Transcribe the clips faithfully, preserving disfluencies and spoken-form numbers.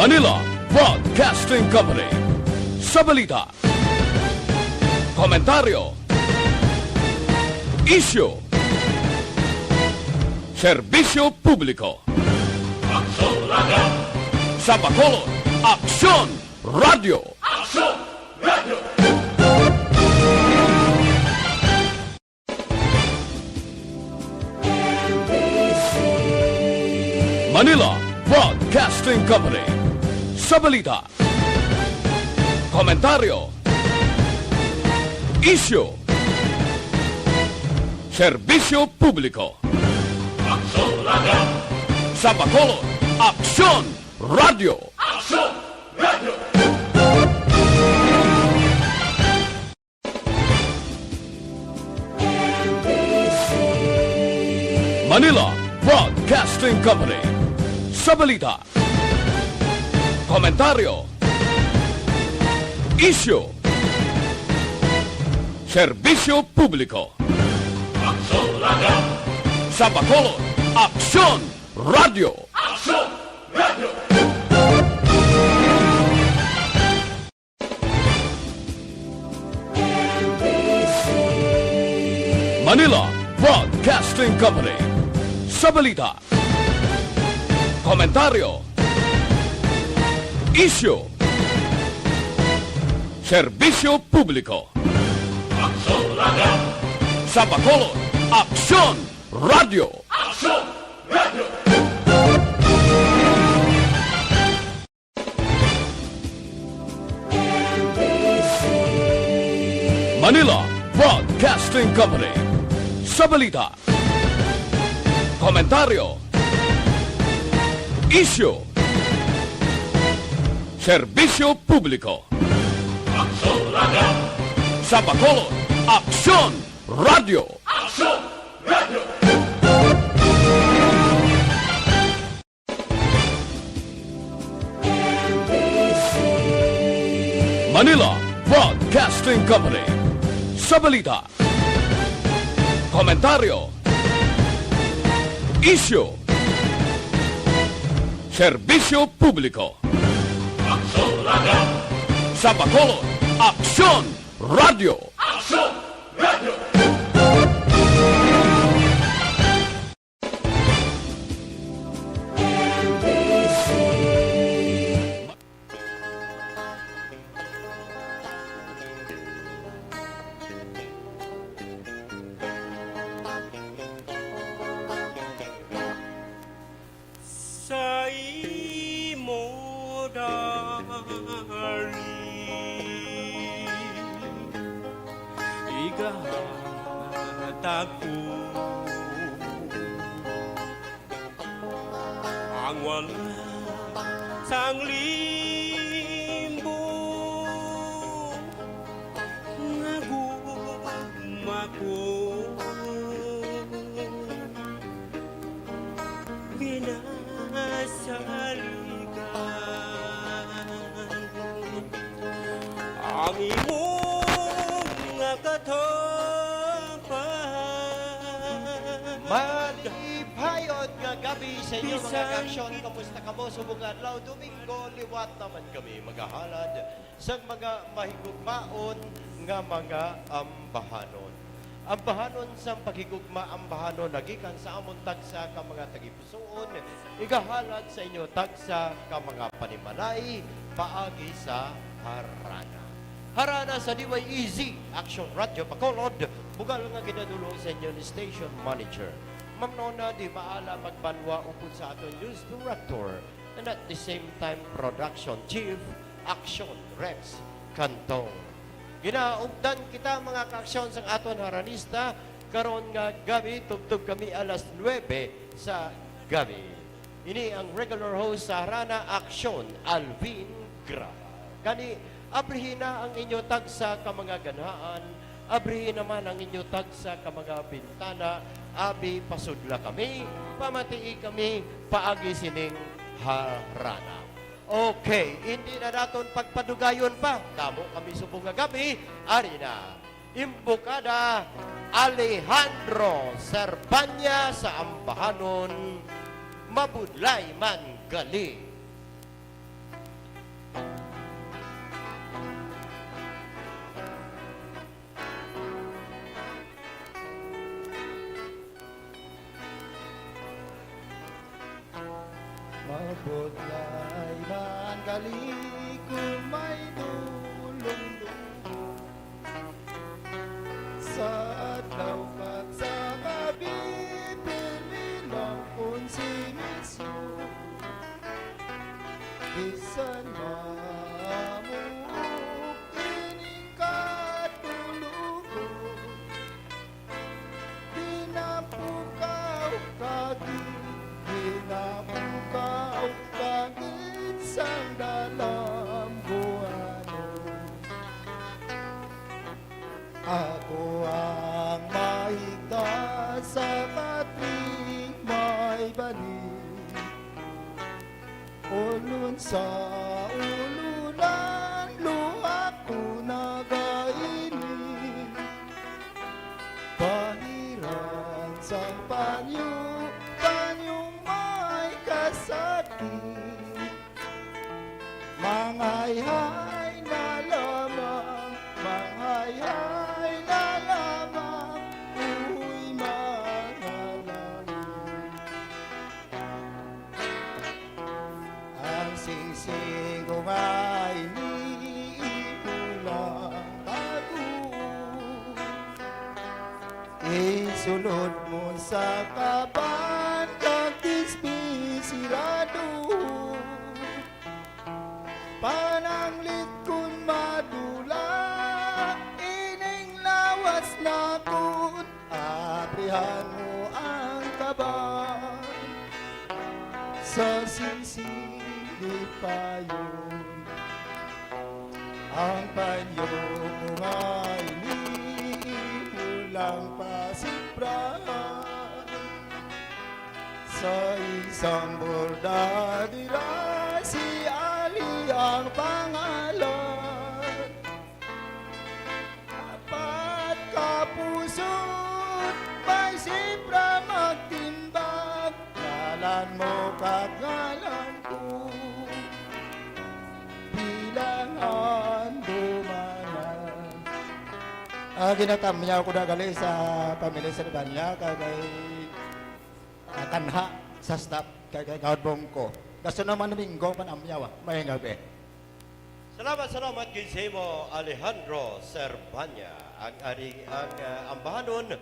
Manila Broadcasting Company. Sa balita, komentaryo, isyu, serbisyo publiko. Aksyon Radio! Sa Bacolod, Aksyon Radio! Aksyon Radio! Manila Broadcasting Company. Sa balita, komentaryo, isyu, serbisyo publiko. Aksyon Radio! Sa Bacolod, Aksyon Radio! Aksyon Radio! Manila Broadcasting Company. Sa balita, komentaryo, isyu, serbisyo publiko. Aksyon Radio! Sa Bacolod, Aksyon Radio! Aksyon Radio! Manila Broadcasting Company. Sa balita, komentaryo, isyu, serbisyo publiko. Aksyon Radio! Sa Bacolod, Aksyon Radio! Aksyon Radio! Manila Broadcasting Company. Sa balita, komentaryo, isyu, serbisyo publiko. Aksyon Radio! Sa Bacolod, Aksyon Radio! Aksyon Radio! Manila Broadcasting Company. Sa balita, komentaryo, isyu, serbisyo publiko. Aksyon Radio! Sa Bacolod, Aksyon Radio! Aksyon Radio! Sa imo dali igahatag ko ang wala sang limbo nga gugma ko. Ginasaligan ang imo nga katapang. Malipayot nga gabi sa inyo, mga Bisan kaaksyon. Kit- Kamusta kamo subong nga adlaw? Domingo, liwat naman kami maghahalad sang mga mahigugmaon nga mga ambahanon. Ambahanon sang paghigugma, ambahanon nagikan sa amon tagsa ka mga tagipusoon, igahalad sa inyo tagsa ka mga panimalay paagi sa Harana. Harana sa D Y E Z, Action Radio Bacolod, bugal nga ginadulong sa inyo ni Station Manager Ma'am Nona Di Maala Magbanwa, upod sa aton News Director and at the same time Production Chief, Action Rex Cantong. Ginaugdan kita, mga kaaksyon, sang aton haranista karon nga gabi, tubtob kami alas nuebe sa gabi. Ini ang regular host sa Harana Aksyon, Alvin Graba. Gani, abrihi na ang inyo tagsa ka mga ganhaan, abrihi naman ang inyo tagsa ka mga bintana, abi pasudla kami, pamatii kami paagi sining Harana. Okay, hindi na naton pagpadugayon pa. Damo kami subong nga gabi, ari na. Imbokada Alejandro Serbaña sa ambahanon, mabudlay man gali. Budlay man gali kon may dulong-dulong. Sa adlaw kag sa gabi, pirmi lang kon si Miss Yu. Bisan mamuok ining katulog ko, di na pukaw kagi, di na pukaw kagi sang dalambuanon. Ako ang mahigda sa katring may bali. Ulon sa ulunan, luha ko nagainit. Bahiran sang panyo, panyong may kasakit. Manghayhay na lamang, manghayhay na lamang, uy, mga lawig. Ang singsing ko nga ini imo lang tago. Isulod mo sa kaban kag tispi sirado. Pananglit kon madula ining lawas nakon, abrihan mo ang kaban sa singsing lipayon. Ang panyo ko nga ini imo lang pasiprahan. Sa isang borda dira si Ali ang pangalan. Apat ka pusot may sipra magtimbag, ngalan mo kag ngalan ko, bilang handumanan. Ah, ginatamyaw ko na gali sa pamilya sa Libanya, kag kay, ah, kanha sa staff, kay, kay Kagawad Bongko. Kasunod man Domingo, panamyaw, ah. Maayong gabi. Salamat, salamat gid sa imo, Alejandro Serbanya. Ang ari, ang, ah, ambahanon.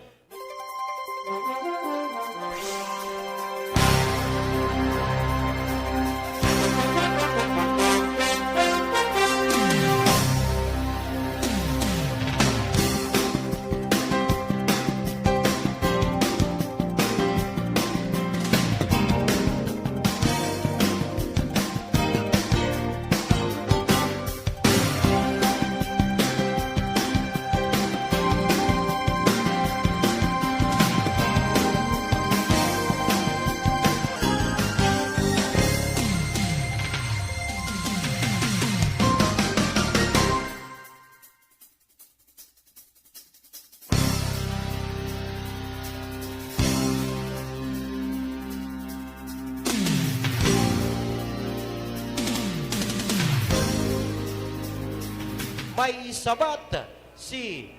May isabat si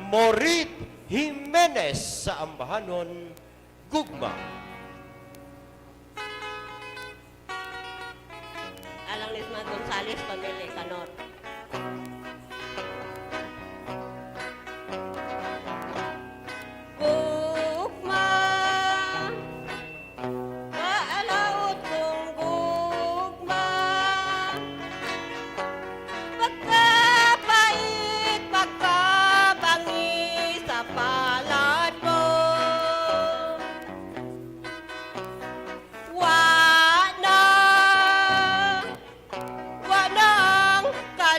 Morit Jimenez sa ambahanon Gugma. Alang Lisma Gonzales, pamilya Kanor. Gugma, kaalaut kong gugma, pagkapait, pagkabangi sa palad mo. Wa na, wa nang ka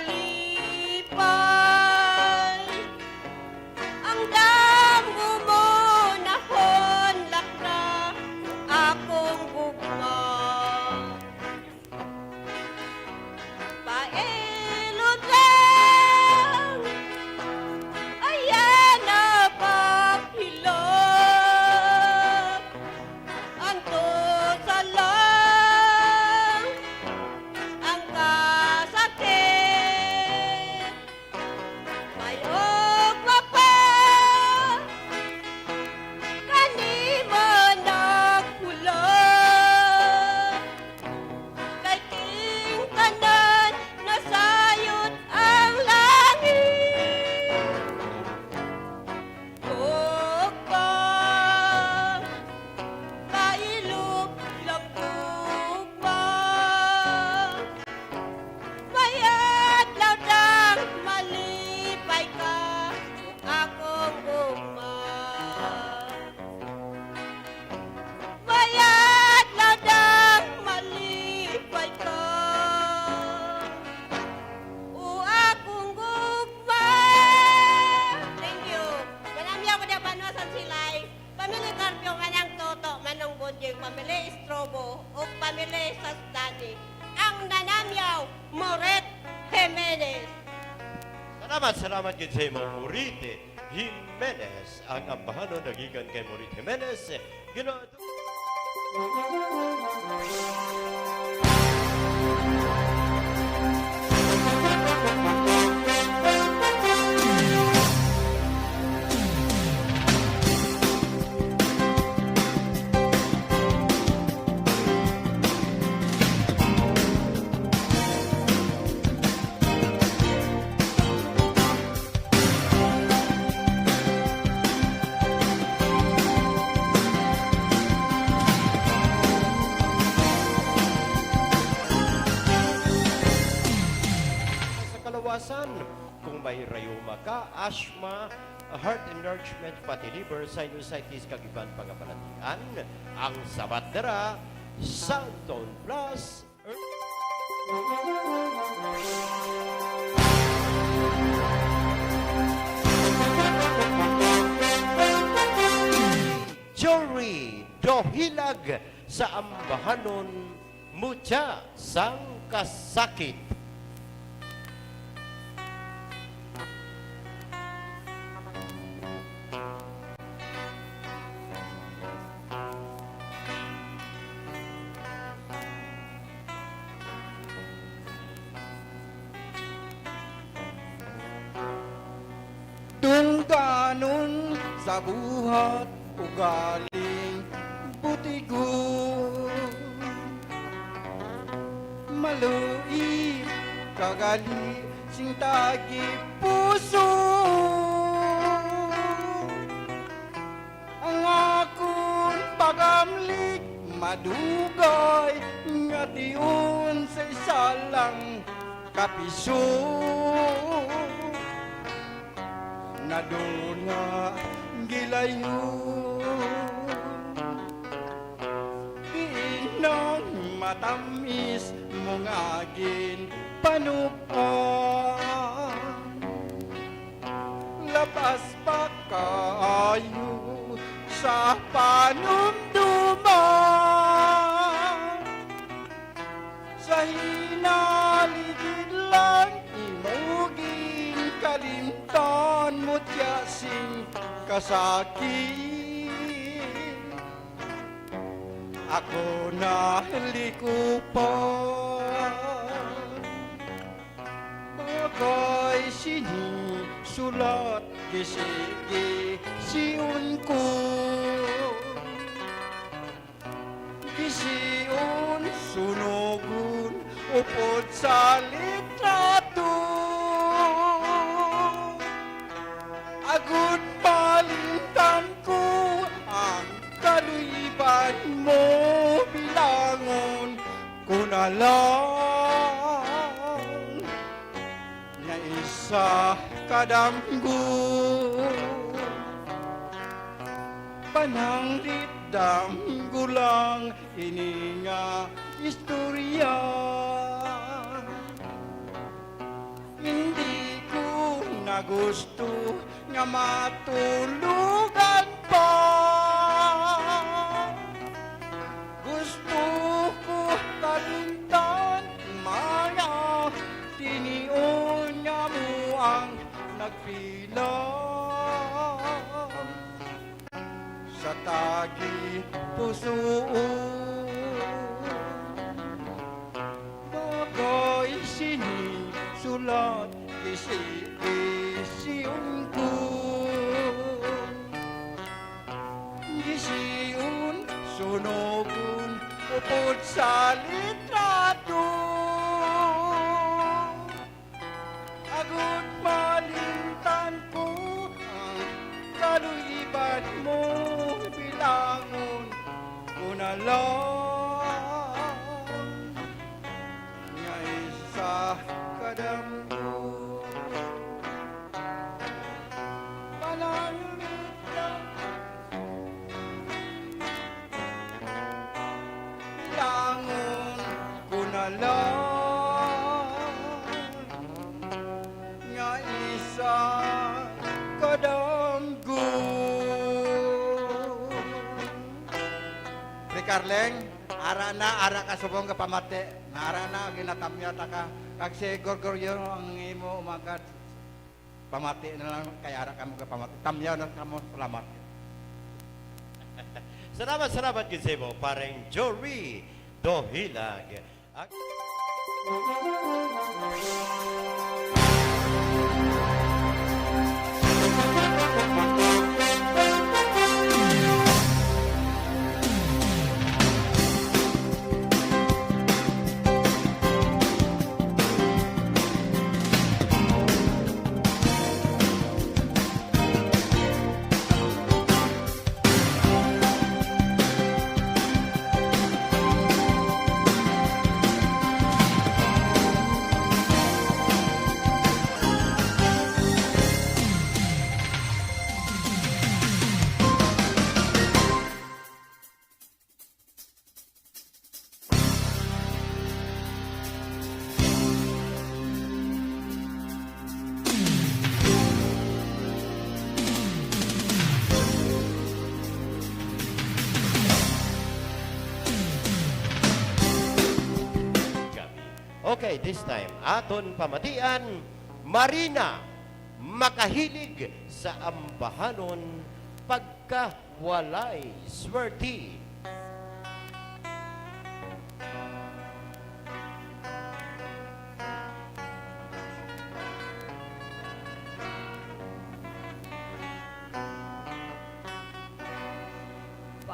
Kay Pamela Estrobo ug Pamela Sasdani, ang nanamyaw, Moret Jimenez. Salamat, salamat gid sa imo, Moret Jimenez. Ang ambahanon nagikan kay Moret Jimenez. Gina- Sa kalawasan, kung may rayuma ka, asthma, heart enlargement, fatty liver, sinusitis, kag iban pa nga balatian, ang sabat dira, Santon Plus, Jory Dohilag sa ambahanon, Mutya sang Kasakit. Tungganon sa buhat, ugaling butigon, maluib, kagali sing tagipuso. Ang akon pagamlig madugay nga tion sa isa lang ka piso. Nadula gilayon, diin ang matamis mo nga ginpanub-an. Labas pa kaayo sa panumduman. Sa hinaligid lang imo ginkalimtan, mutya sing kasakit. Ako nalikupan. Bagay sini sulat, gisi-gision ko. Gision, sunugon, upod sa litrato. Agud malimtan ko ang kaluy-iban mo, bilangon ko na lang nga isa ka damgo. Pananglit damgo lang ini nga istorya. Hindi ko na gusto nga matulugan pa. Gusto ko kalimtan mga tinion nga amo ang nagpila sa tagipusoon. Bagay sini sulat, gisi-gision ko. Gision, sunugon, upod sa litrato. Agud malimtan ko ang kaluy-iban mo, bilangon ko na lang nga isa ka damgo. Pananglit lang, bilangon ko na lang nga isa ka damgo. Break Carleng, ara na, ara ka subong nga pamati. Nga ara na, ginatamya ta ka. Kag si Gorgorio ang imo umagad. Pamati na lang, kay ara ka mo pamati. Tamya na ka mo, salamat. Salamat, salamat gid sa imo, pareng Jory Dohilag. Ag- Okay, this time, aton pamatian, Marina, makahilig sa ambahanon pagka walay swerte.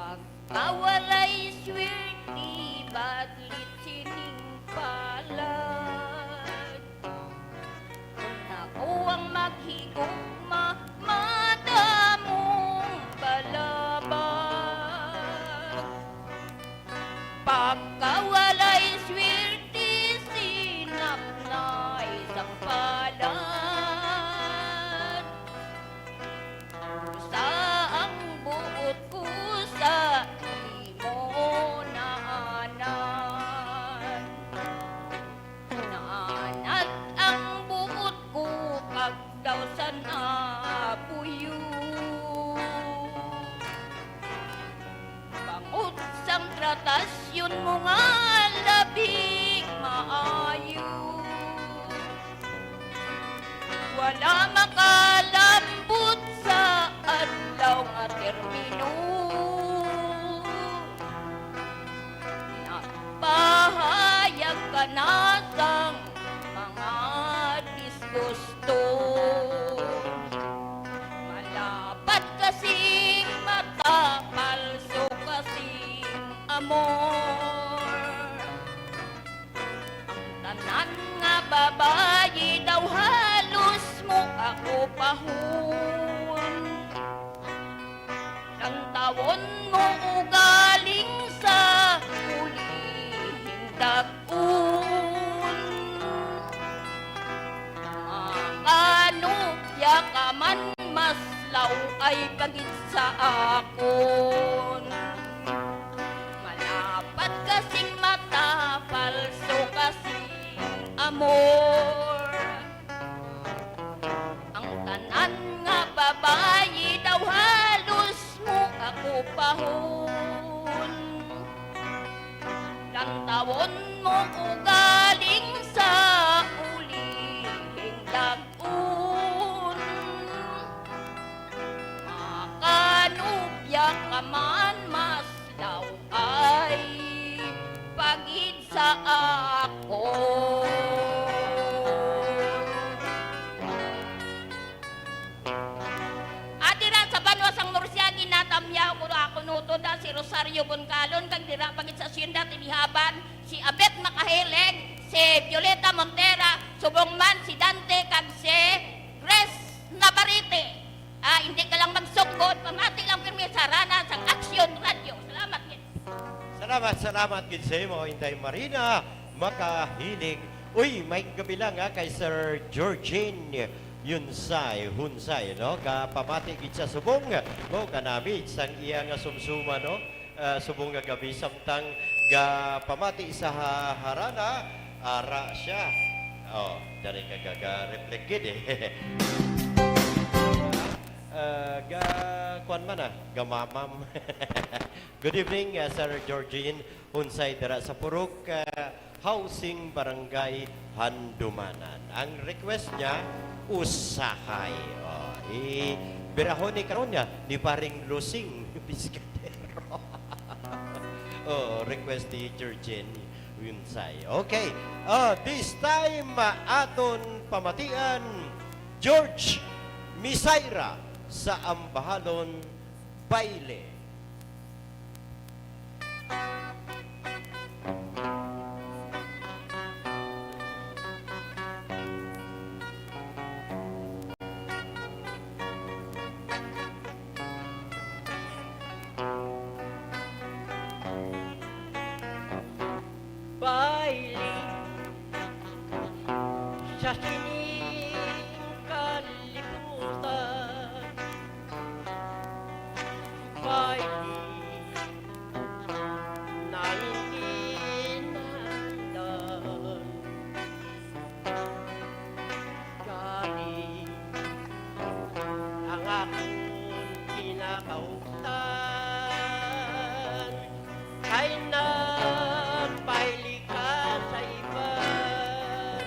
Pagkawalay swerte, badlit sining palad. Kon ako ang maghigugma, madamong balabag. Pagkawalay swerte, sinapnay sang palad. Sa ang buot ko sa imo naanan. Naanad ang buot ko kag daw sa napuyo. Bangod sang tratasyon mo nga labi maayo. Wala makalambot sa adlaw nga termino. Nagpahayag ka na sang mga disgusto. Malapad ka sing mata, palso ka sing amor. Ang tanan nga babayi daw halos mo ako pahon. Lantawon mo ugaling sa ulihing dag-on. Makanupya ka man, maslaw ay pa gid sa akon. Malapad ka sing mata, palso ka sing amor. Ang tanan nga babayi daw halos mo ako pahon. Lantawon mo ugaling sa ulihing dag-on. Makanupya ka man, maslaw ay pa gid sa akon. At dira sa banwa sang Murcia, ginatamyaw ko akon utod, ah, si Rosario Goncalon, kag dira pa gid sa Hacienda Tinihaban, si Abet Makahilig, si Violeta Montera, subong man si Dante, kag si Grace Navarrete. Ah, hindi ka lang magsugod, pamati lang pirmi sa harana sang Aksyon Radyo. Salamat gid. Salamat, salamat gid sa imo, Inday Marina Makahilig. Uy, may gabi lang, ah, kay Sir Georgine Yunsay, Hunsay, no? Gapamati gid sa subong, no, kanami sang iya nga sumsuma, no? Ah, subong nga gabi, samtang gapamati sa ha-, harana, ara siya. Oh, dari ka ga-, ga-reflect gid, eh. Ah, ga, kuwan man, ah, gamamam. Good evening, ah, Sir Georgine Hunsay dira sa Purok, ah, Housing, Barangay Handumanan. Ang request niya, usahay. Oh, i-, birahon ni karon niya, ni Paring Lusing Piscadero. Oh, request ni Georgine Hunsay. Okay. Oh, this time, ah, aton pamatian, George Misaira sa Ambahalon, Baile. Baili sa sining kalibutan, baili na hindi naandan. Gani ang akon kinakauptan kay nagpaili ka sa iban.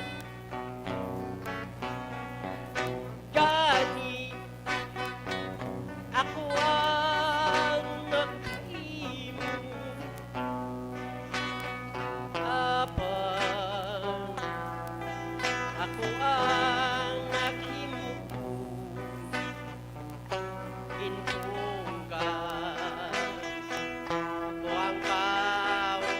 Gani ako ang nagkaimo, apan ako ang naghimo. Intunggal ko ang kaugalingon.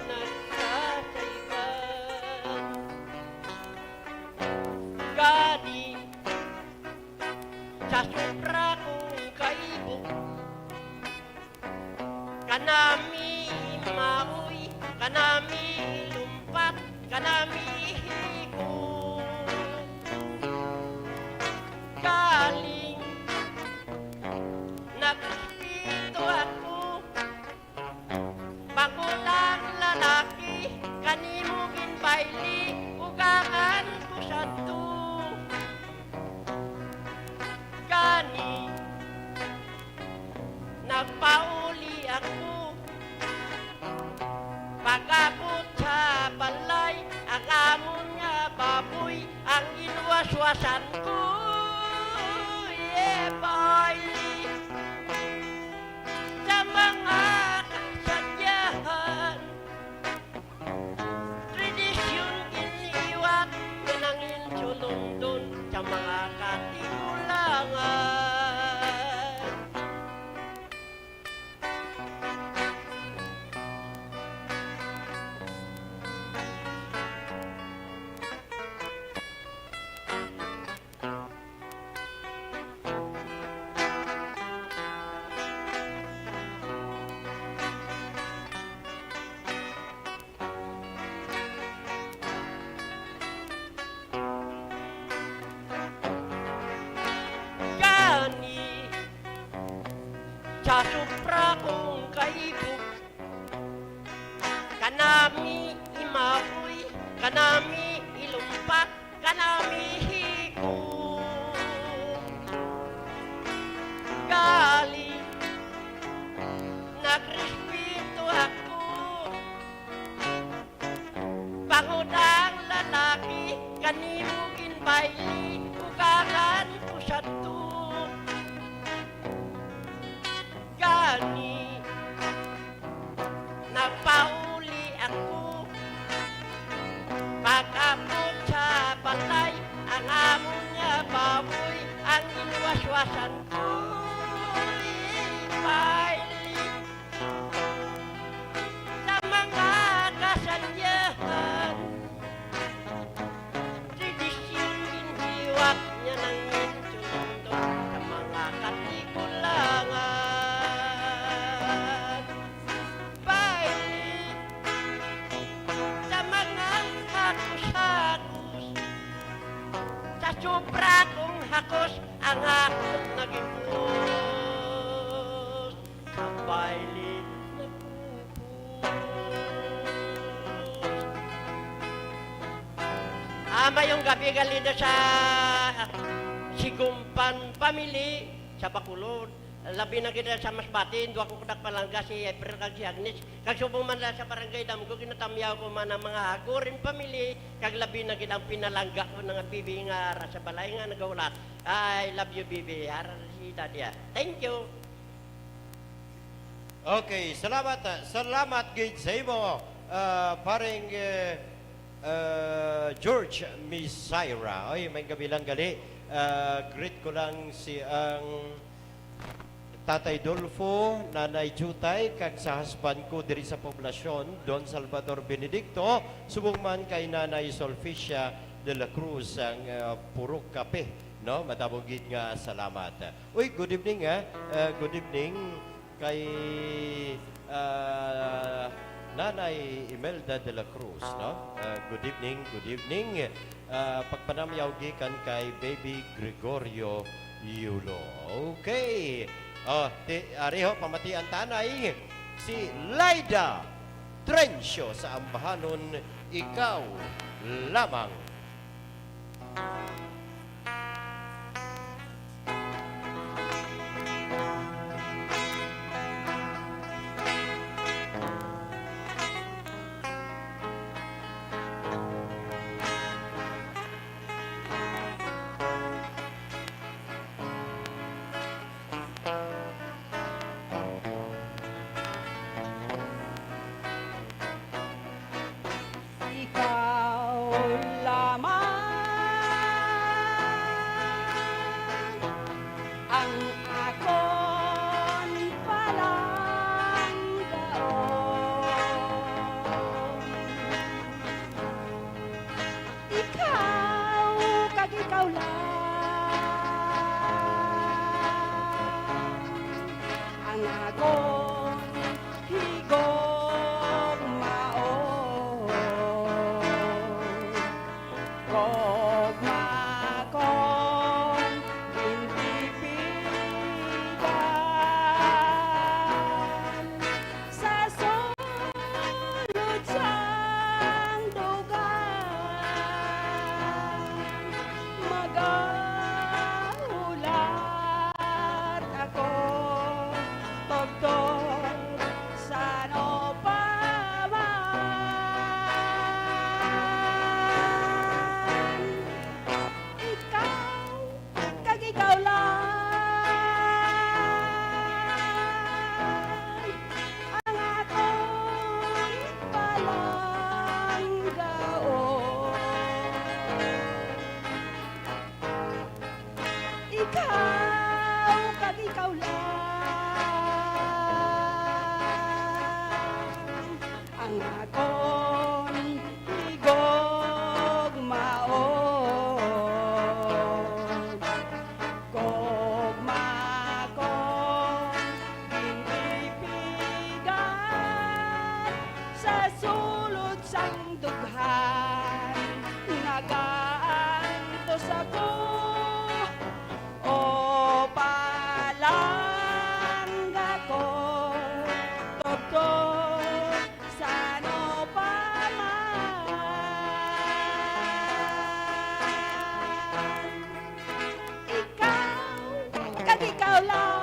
Nagkasaypan. Gani, sa sobra kong kaibo, kanami maoy, kanami lumpat, kanami hiko. Galing, nagrespeto ako, bangod ang lalaki, kanimo ginbaili, ugangan ko sadto. Gani, nagpauli ako. Pag-abot sa balay, ang amon nga baboy ang ginwaswasan ko. Yeah, boy. Sa mga kasadyahan, tradisyon ginliwat, nanginsulundon sa mga katigulangan. Gani, sa sobra kong kaibog, kanami imapoy, kanami ilumpat, kanami higop. Gali, nagrespeto ako. Bangod ang lalaki, kanimo ginbaili, ugangan ko sadto. Gani, nagpauli ako. Pag-abot sa balay, ang amon nga baboy, ang ginwaswasan ko. Ginbaili sa mga kasanyahan. Tradisyon ginhiwat niya nang insulto sa mga katigulangan. Baili sa mga hakos-hakos, sa sobra kong hakos, ang hakos naging pulos. Sa baili nagpupos. Mayong gabi gali na sa Sigumpan family sa Bacolod. Labi na gid sa Masbate, duha ko kanak palangga, si April kag si Agnes. Kag subong man na sa Barangay Damgo, ginatamyaw ko man ang mga Hagorin family, kag labi na gid ang pinalangga ko nga bibi nga ara sa balay nga nagahulat. I love you, bibi. Ara si Daddy, ah. Thank you. Okay, salamat, ah, salamat gid sa imo, ah, paring, eh, ah, George Misaira. Oy, may gabi lang gali. Ah, greet ko lang si ang Tatay Dolfo, Nanay Jutay, kag sa husband ko diri sa poblasyon, Don Salvador Benedicto, subong man kay Nanay Solficia de la Cruz, ang, ah, Purok Kape, no? Madamo gid nga salamat. Uy, good evening, ah. Ah, good evening kay, ah, Nanay Imelda de la Cruz, no? Ah, good evening, good evening. Ah, pagpanamyaw gikan kay Baby Gregorio Yulo. Okay. Oh, ti, ariho, pamatian tanay si Laida Trencio sa ambahanon, Ikaw Lamang. Ikaw lamang ang akon palanggaon. Ikaw kag ikaw lang ang akon higugmaon. Gugma kong gintipigan sa sulod sang dugan, magahulat ako tubtob sa ano pa man. Ikaw kag ikaw lang ang akon palanggaon. Ikaw kag ikaw lang ang akon higugmaon. Gugma kong gintipigan sa sulod sang dughan, nagaantos ako, o palangga ko, tubtob sa ano pa man. Ikaw kag ikaw lang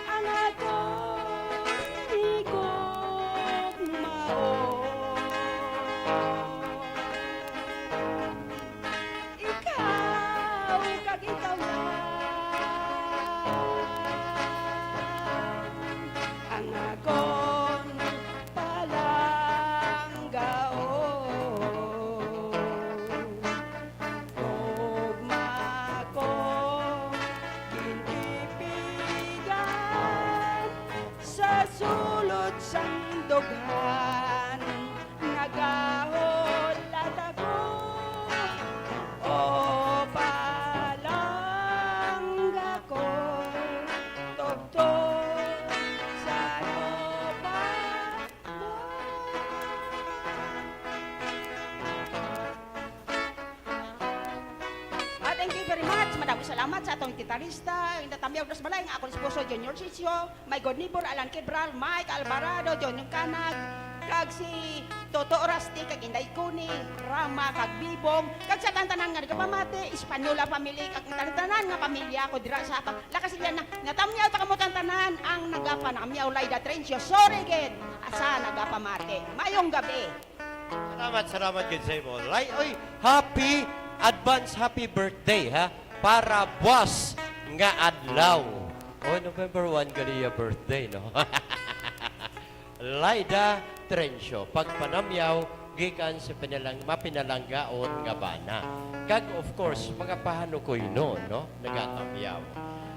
ang akon higugmaon. Ikaw kag ikaw lang ang akon palanggaon. Gugma ko gintipigan sa sulod sang dughan, nagahulat ako, o palangga ko, tubtob sa ano pa. Ah, thank you very much. Madamo salamat sa atong gitarista, ang natamyaw sa balay nga akong esposo, Junior Sisio, my good neighbor, Alan Kibral, Mike Alvarado, John Canag, Kag si Toto Rusty, kag Inday Connie, Rama, kag Bibong, kag sa tanan-tanan nga nagapamati, Española family, kag tanan-tanan nga pamilya ko dira sa pa-, La Castellana. Natamyaw ta kamo tanan-tanan ang nagapanamyaw, Laida Trencio. Sorry gid sa nagapamati. Mayong gabi. Salamat, salamat gid sa imo. Lay, oy, happy, advance happy birthday, ha? Para buwas nga adlaw. Oh, November one gali iya birthday, no? Laida Trencio, pagpanamyaw gikan sa pinalang-, mapinalanggaon nga bana. Kag, of course, mga pahanukoynon, no? Nagatamyaw.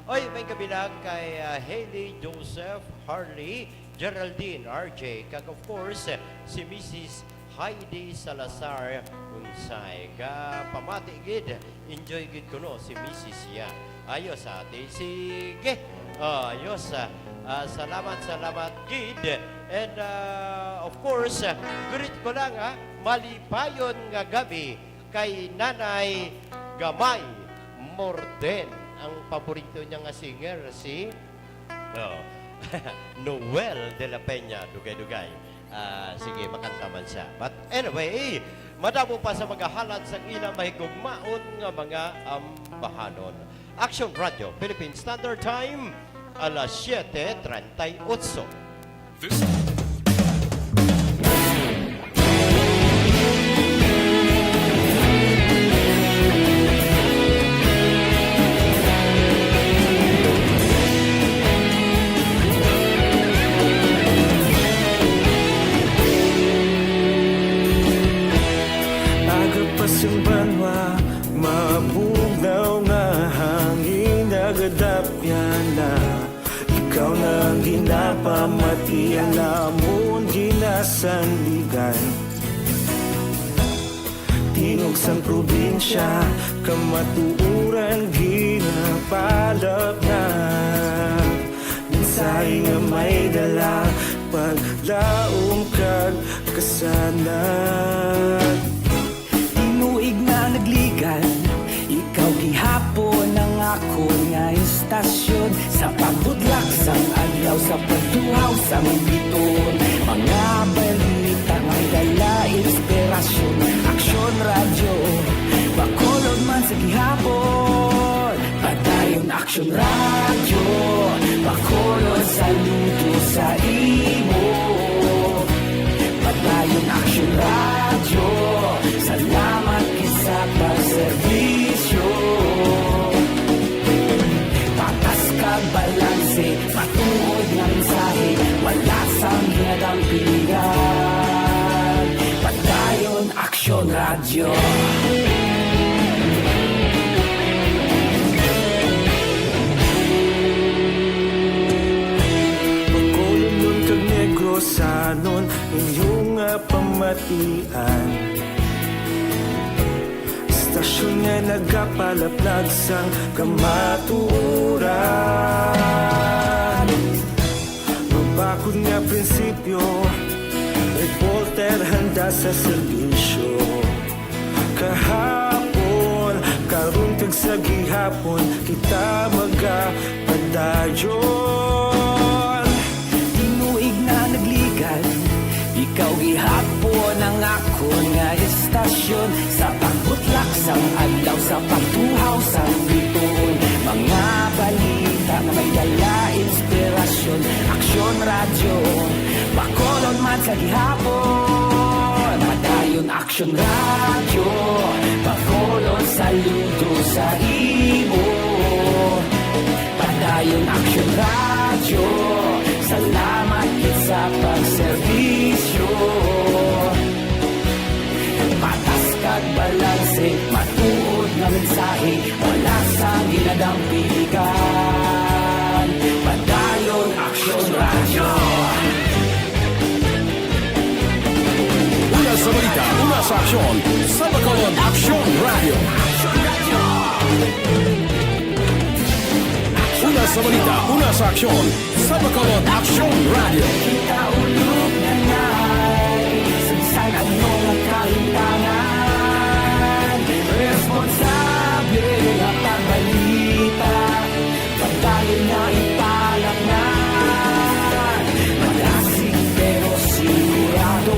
Oy, may kabilang kay, ah, Hailey Joseph, Harley, Geraldine, R J, kag, of course, si Missus Heidi Salazar Unsay. Gapamati gid, enjoy gid kuno si Missus iya. Ayos, ate. Sige. Ah, ayos, ah. Ah, salamat, salamat gid. And, ah, of course, ah, greet ko lang, ah, malipayon nga gabi kay Nanay Gamay Morden. Ang paborito niya nga singer, si, oh, Noel de la Peña, dugay-dugay. Ah, sige, makanta man siya. But anyway, madamo pa sa magahalad sang ila mahigugmaon nga mga ambahanon. Action Radio, Philippine Standard Time, alas siete treinta y ocho. This Aga pa sing banwa, mabugnaw nga hangin nagadapyan na. Ikaw na ang ginapamati, ang amon ginasandigan. Tingog sang probinsya, kamatuoran ginapalapnag. Mensahe nga may dala, paglaom kag kasanag. Tinuig na nagligan, ikaw gihapon ang akon nga istasyon. Sa pagbutlak sang adlaw, sa pagtuhaw sang bituon, mga balita may dala inspirasyon. Aksyon Radyo, Bacolod man sa gihapon. Padayon Aksyon Radyo, Bacolod, saludo sa imo. Padayon Aksyon Radyo, salamat gid sa pagserbisyo. Patas kag balanse, matuod nga mensahe, wala sang ginadampigan. Padayon Aksyon Radyo. Bacolodnon kag Negrosanon, inyo nga pamatian. Istasyon nga nagapalaplag sang kamatuoran. Mabakod nga prinsipyo, reporter handa sa serbisyo. Kahapon, karon kag sa gihapon, kita magapadayon. Tinuig na nagligan, ikaw gihapon ang akon nga istasyon. Sa pagbutlak sang adlaw, sa pagtuhaw sang bituon, mga balita nga may dala inspirasyon. Aksyon Radyo, Bacolod man sa gihapon. Padayon Aksyon Radyo, Bacolod, saludo sa imo. Padayon Aksyon Radyo, salamat gid sa pagserbisyo. Patas kag balanse, matuod nga mensahe, wala sang ginadampigan. Padayon Aksyon Radyo. Una sa balita, una sa aksyon, sa Bacolod Aksyon Radyo. Una sa balita, una sa aksyon, sa Bacolod Aksyon Radyo. Kita ulog na ngay, sagsag ang mga kahintangan. Responsable nga pagbalita, padayon nga ipalapngan. Malasig pero sigurado.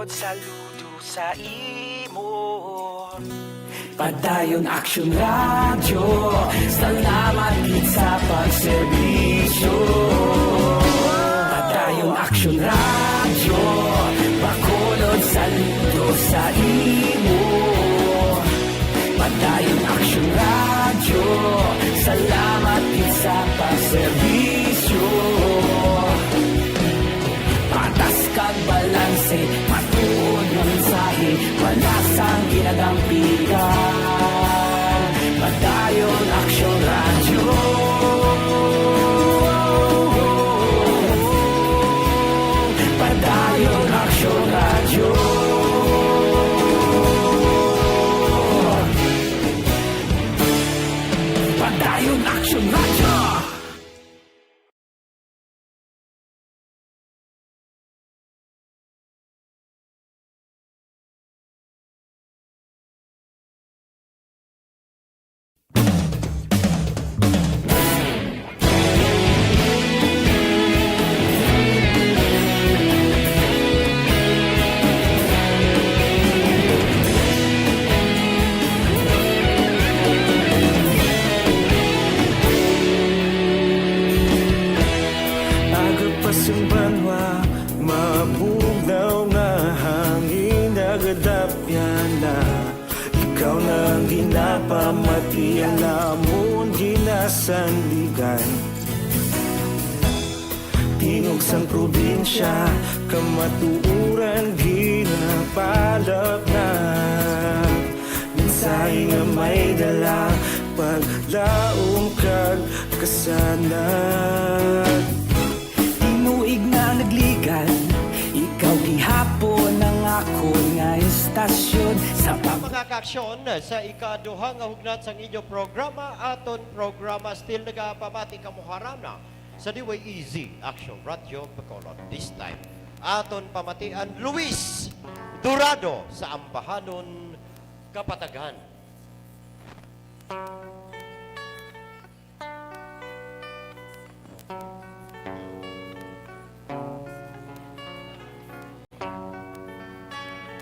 Saludo sa imo. Padayon Action Radio, salamat gid sa pagserbisyo. Padayon Action Radio, Bacolod, saludo sa imo. Padayon Action Radio, salamat gid sa pagserbisyo. Patas kag balanse, matuod nga mensahe, wala sang ginadampigan. Padayon Action Radio. Padayon Action Radio. Padayon Action Radio. Aga pa sing banwa, mabugnaw nga hangin nagadapyan na. Ikaw na ang ginapamati, ang amon ginasandigan. Tingog sang probinsya, kamatuoran ginapalapnag. Mensahe nga may dala, paglaom kag kasanag. Tinuig na nagligad, ikaw gihapon ang akon nga istasyon. Sa pag- Mga kaaksyon, sa ikaduha nga hugnat sang inyo programa, aton programa, still nagapamati kamo harana sa D Y E Z Action Radio Bacolod. This time, aton pamatian Luis Dorado sa Ambahanon, Kapatagan.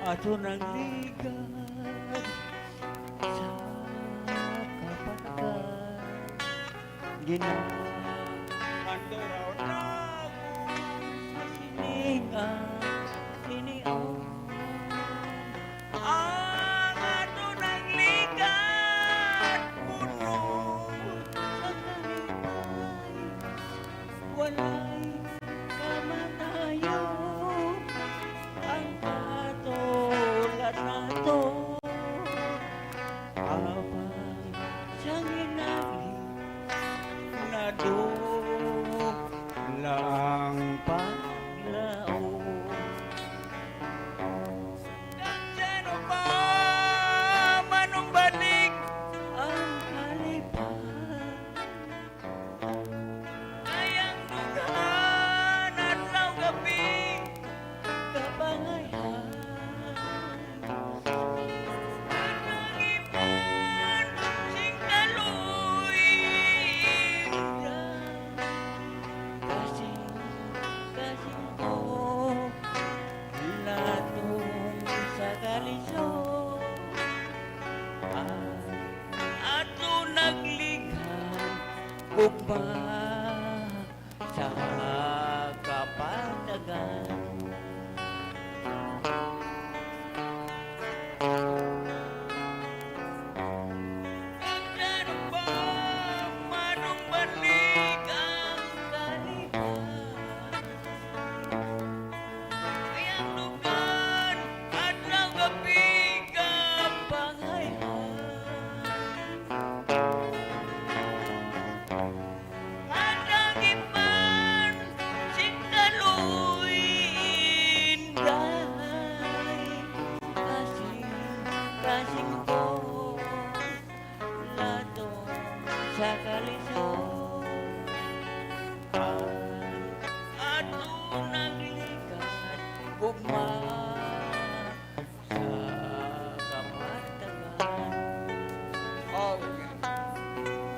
Ato nang ligad sa kapatagan. Ginanduron ako sa siningan, sinion. Ang ato nang ligad, puno sa kalipay. Walay kamatayon ang katulad nato. Apan sang hinali, nadula ang paglaom. Kag diin pa manumbalik ang kalipay. Kay ang dughan, adlaw, gab-i, kapangayhan. Ang iban sing kaluy-an, kasing, kasing ko, latong sa kalisod. Ang ato nagligad, gugma sa kapatagan. Ang darumpa, manumbalik ang kalipay. Kay ang dughan, adlaw, gab-i, kapangayhan. Ang agiman sing kaluy-an, kasing, kasing ko, latong sa kalisod. Ang ato nagligad, gugma sa kapatagan. Oh,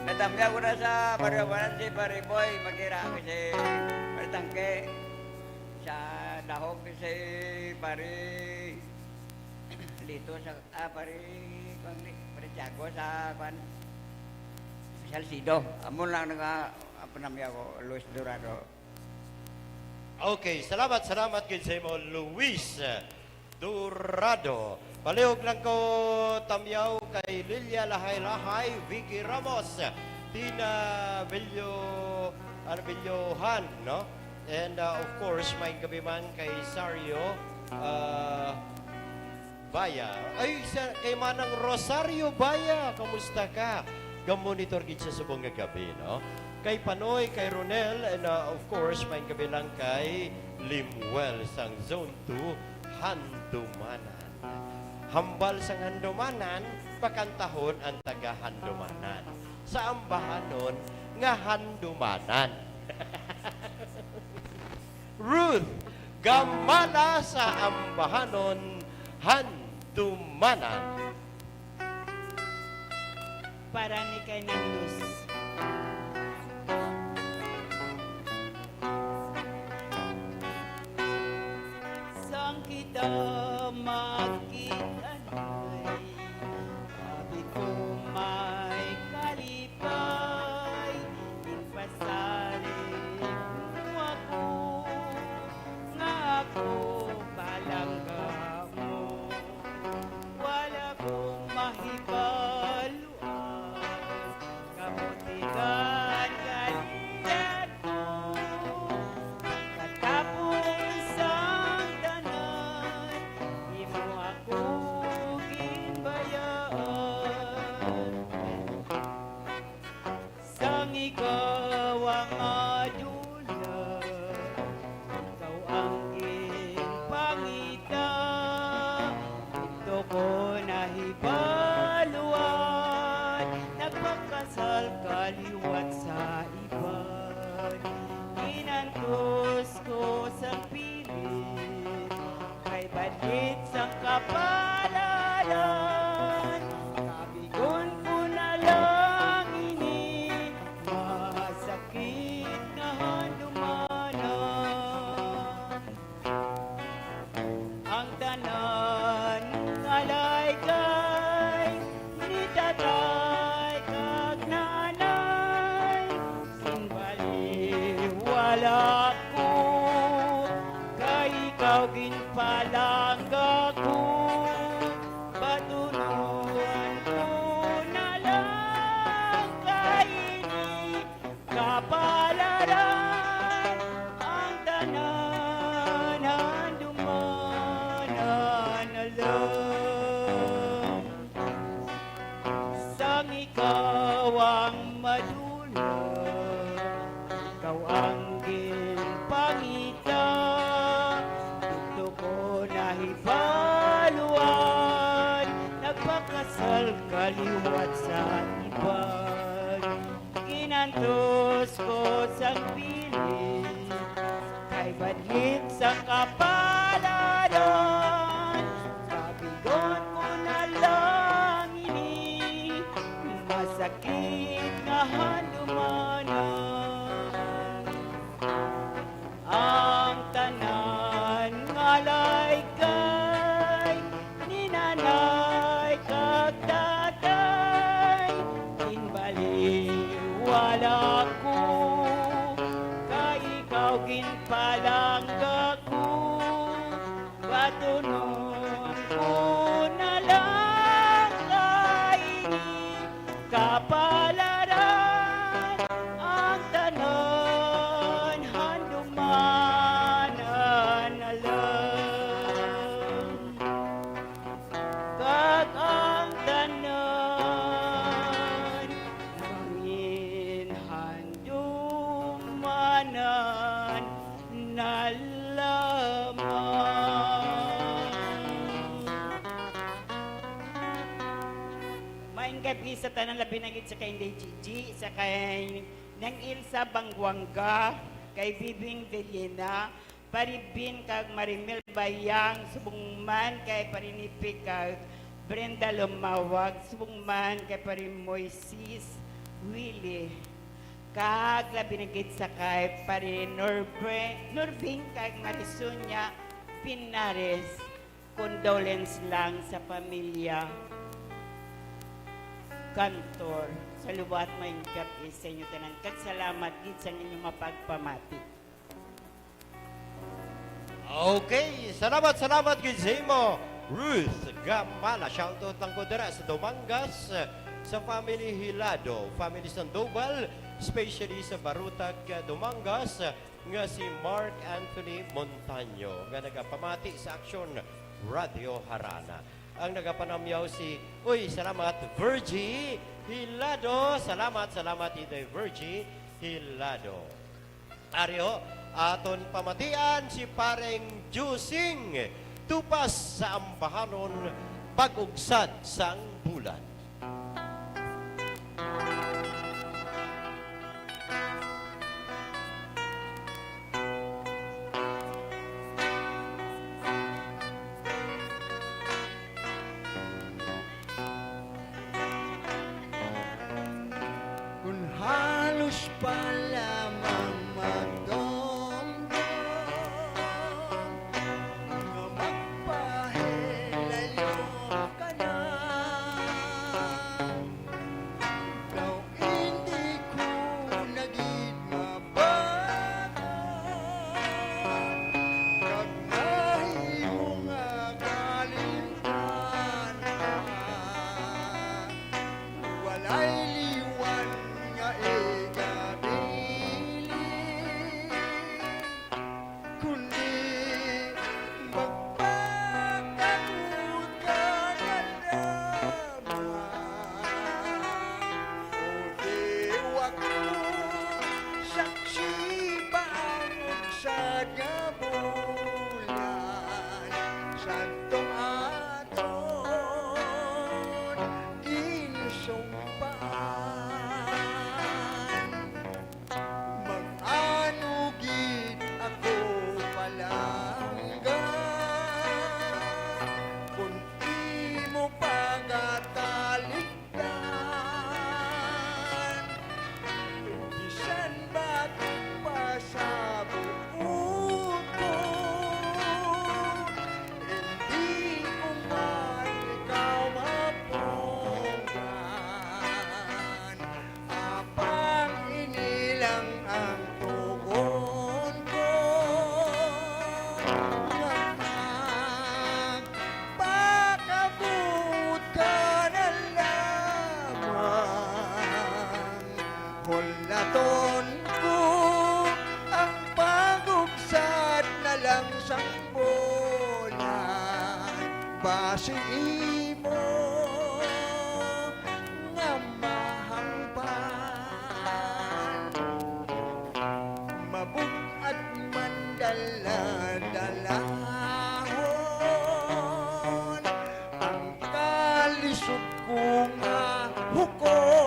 natamya ko na sa Barrio Banan si Pare Boy, Magira, si Pare Tangke, sa Tahog si pare Lito sa, ah, pare, kuwan ni, pare Tiago sa, kuwan, Salcido. Amo lang nga, ah, panamyaw ko, Luis Dorado. Okay, salamat, salamat gid sa imo, Luis Dorado. Palihog lang ko, tamyaw kay Lilia Lahay-Lahay, Vicky Ramos, Tina Villo-, ano, Villohan, no? And, uh, of course, may gabi man kay Sario, uh, Baya. Ay, sa, kay Manang Rosario Baya, kamusta ka? Ga-monitor gid sa subong nga gabi, no? Kay Panoy, kay Ronel, and, uh, of course, may gabi lang kay Limuel sang Zone two, Handumanan. Hambal sang Handumanan, pakantahon ang taga Handumanan. Sa ambahanon nga Handumanan. Ruth, gamala sa ambahanon, Handumanan. Para ni kay Nang Luz. Sang kita magkita nay, abi ko may kalipay, ginpasalig mo ako, nga ako palangga mo. Wala ko mahibalo ang kabutihan nga liyan mo. Katapos ang tanan, imo ako ginbayaan. Sang ikaw ang madula, ikaw ang ginpangita. Didto ko nahibaluan, nagpakasal ka liwat sa iban. Ginantos ko sang pilit, kay badlit sang kapalaran. Kabigon ko na lang ini, masakit nga handumanan. Ang tanan nga laygay ni tatay kag nanay, ginbaliwala ko, kay ikaw ginpalangga ko. Batunon ko na lang kay ini kapalaran, ang tanan handumanan na lang. Sang ikaw ang madula, ikaw ang ginpangita. Didto ko nahibaluan, nagpakasal ka liwat sa iban. Ginantos ko sang pilit, kay badlit sang kapalaran. Kabigon ko na lang ini, masakit nga handumanan. Ang tanan nga laygay ni nanay kag tatay, ginbaliwala ko, kay ikaw ginpalangga ko. Batunon ko na lang kay ini kapalaran, ang tanan handumanan na lang. Kag ang tanan mangin handumanan na lamang. Maayong gab-i sa tanan, labi na gid sa kay Inday Gigi, sa kay Nang Ilsa Banguanga, kay Bibing Villena, Pari Bin kag Marimel Bayang, subong man kay Pari Nipi kag Brenda Lumawag, subong man kay Pari Moises Willie. Kag labi na gid sa kay Pare Norbe-, Norbing kag Marisonia Pinares, condolence lang sa pamilya Cantor. Sa luwat, maayong gab-i sa inyo tanan, kag salamat gid sa inyong mapagpamati. Okay, salamat, salamat gid sa imo, Ruth Gamala. Shoutout lang ko dira sa Dumangas, sa family Hilado, family Sandoval, especially sa Barutag, Dumangas, nga si Mark Anthony Montaño, nga nagapamati sa Aksyon Radio Harana. Ang nagapanamyaw si, uy, salamat, Virgie Hilado. Salamat, salamat, Inday Virgie Hilado. Ari ho, aton pamatian si Pareng Jusing Tupas sa ambahanon, Pag-ugsad sang Bulan. Kon halos pa lamang magdomdom nga magpahilayo ka na, daw indi ko na gid mabaton, kag nahimo nga kalimtan ka. Walay liwan nga igabilin, kundi magpakabot ka na lamang. O di wa ko saksi pa ang ugsad nga bulan, sadtong aton ginsumpaan. Mag-ano gid ako palangga kon imo pagatalikdan. Bisan ba pasabot ko, hindi ko man ikaw mapunggan. Apang ini lang ang tugon ko, nga magpakabot ka na lamang. Hulaton ko ang pag-ugsad na lang sang bulan, basi imo nga mahangpan. Mabug-at man dala-dalahon ang kalisod ko nga hukom.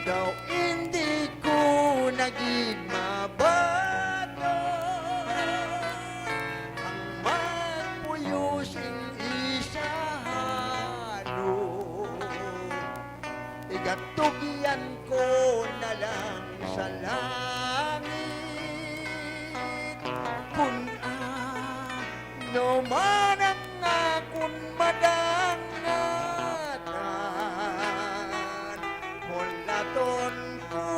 Daw indi ko na gid mabaton ang magpuyo sing isa halon. Igatugyan ko na lang sa langit kun ano man ang akon madangatan. Hulaton ko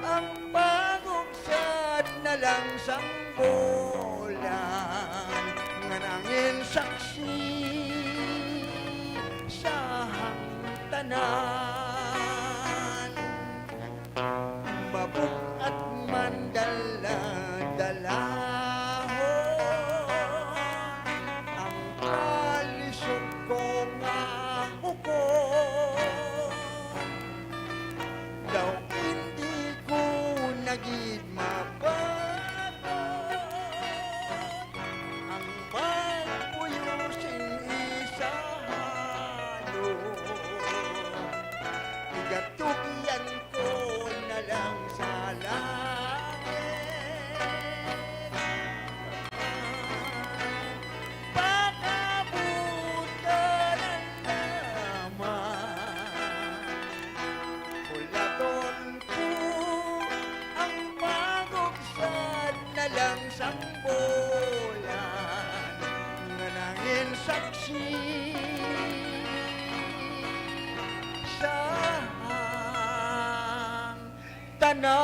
ang pag-ugsad na lang sang bulan nga nangin saksi sa hangtanan. Mabug-at man dala-dalahon ang kalisod ko nga hukom. Daw indi ko na gid mabaton ang magpuyo sing isa halon. Igatugyan ko na lang sa langit. Pakabutan ang na.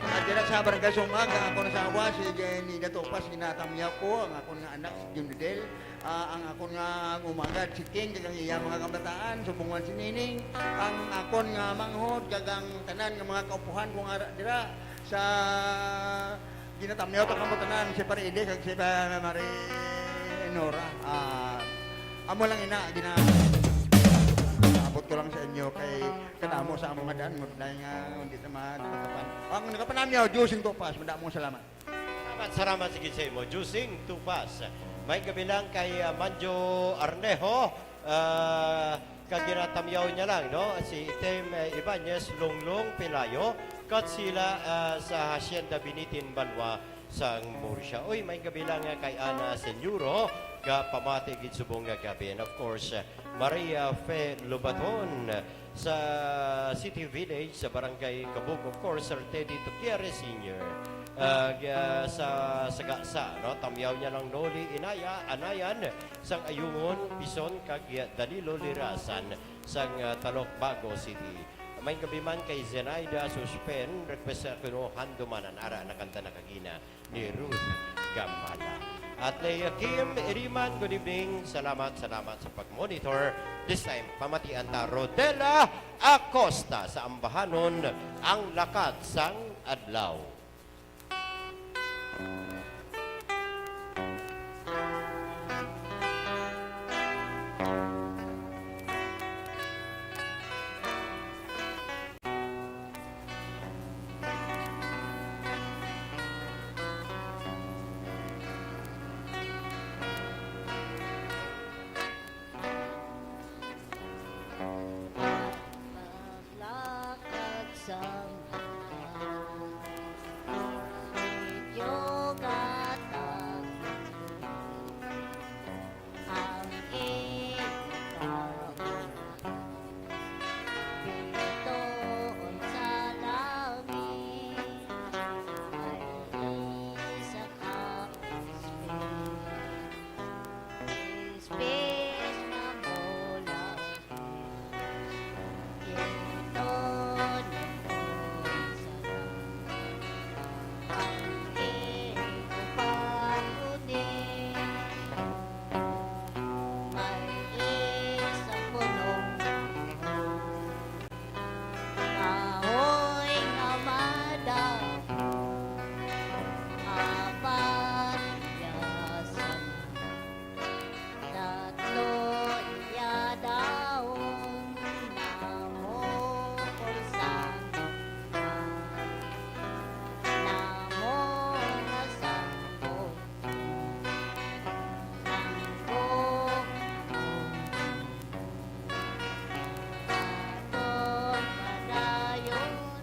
At dira sa Barangay Sumag, ang akon asawa, si Jenny Datupas, ginatamyaw ko, ang akon nga anak, si Junidel, ah, ang akon nga umagad, si King, kag ang iya mga kabataan, subong man si Nining, ang akon nga manghod, kag ang tanan nga mga kaupuhan ko nga ara dira sa ginatamyaw ta kamo tanan, si Pare Ede, kag si Pa-, Mare Nora. Ah, amo lang ina, gina-, abot ko lang sa inyo kay kadamo sa among nga daan, mo dahil nga hindi na ma-, makapan-, ang nakapanamyaw, Diyos yung tupas, madamong salamat. Salamat, salamat sa gid sa imo, Jusing Tupas. May gabi lang kay, ah, Manjo Arneho, ah, kag ginatamyaw niya lang, no? Si Item, eh, Ibanez, Lunglong Pelayo, kat sila, ah, sa Hacienda Binitin, Banwa, sang Murcia. Uy, may gabi lang nga kay Ana Senyuro, ga pamati gid subong nga gabi. And of course, ah, Maria Fe Lobaton, sa City Village, sa Barangay Kabug, of course, Sir Teddy Tuquiere Senior. Ah, ga-, sa Sagasa, no? Tamyaw niya lang Noli Inaya, Anayan, sang Ayungon, Pison, kag Danilo Lirasan, sang, ah, Talok, Bago City. May gabi man kay Zenaida Suspen, request sa kuno Handumanan, ara, nakanta na kagina ni Ruth Gambala. At Leah Kim Iriman, good evening. Salamat, salamat sa pag-monitor. This time, pamatian ta Rodela Acosta sa ambahanon, Ang Lakat sang Adlaw. Paglakad sang adlaw, medyo gatag ang ikaw. Bituon sa langit, may isa ka space. Space nga mula dito na sa ang iyong pagkunin. May isa punong kahoy nga madamo, apat iya sanga, tatlo iya dahon, namukol sang namo nga sangko. Ang buhok aton padayonon.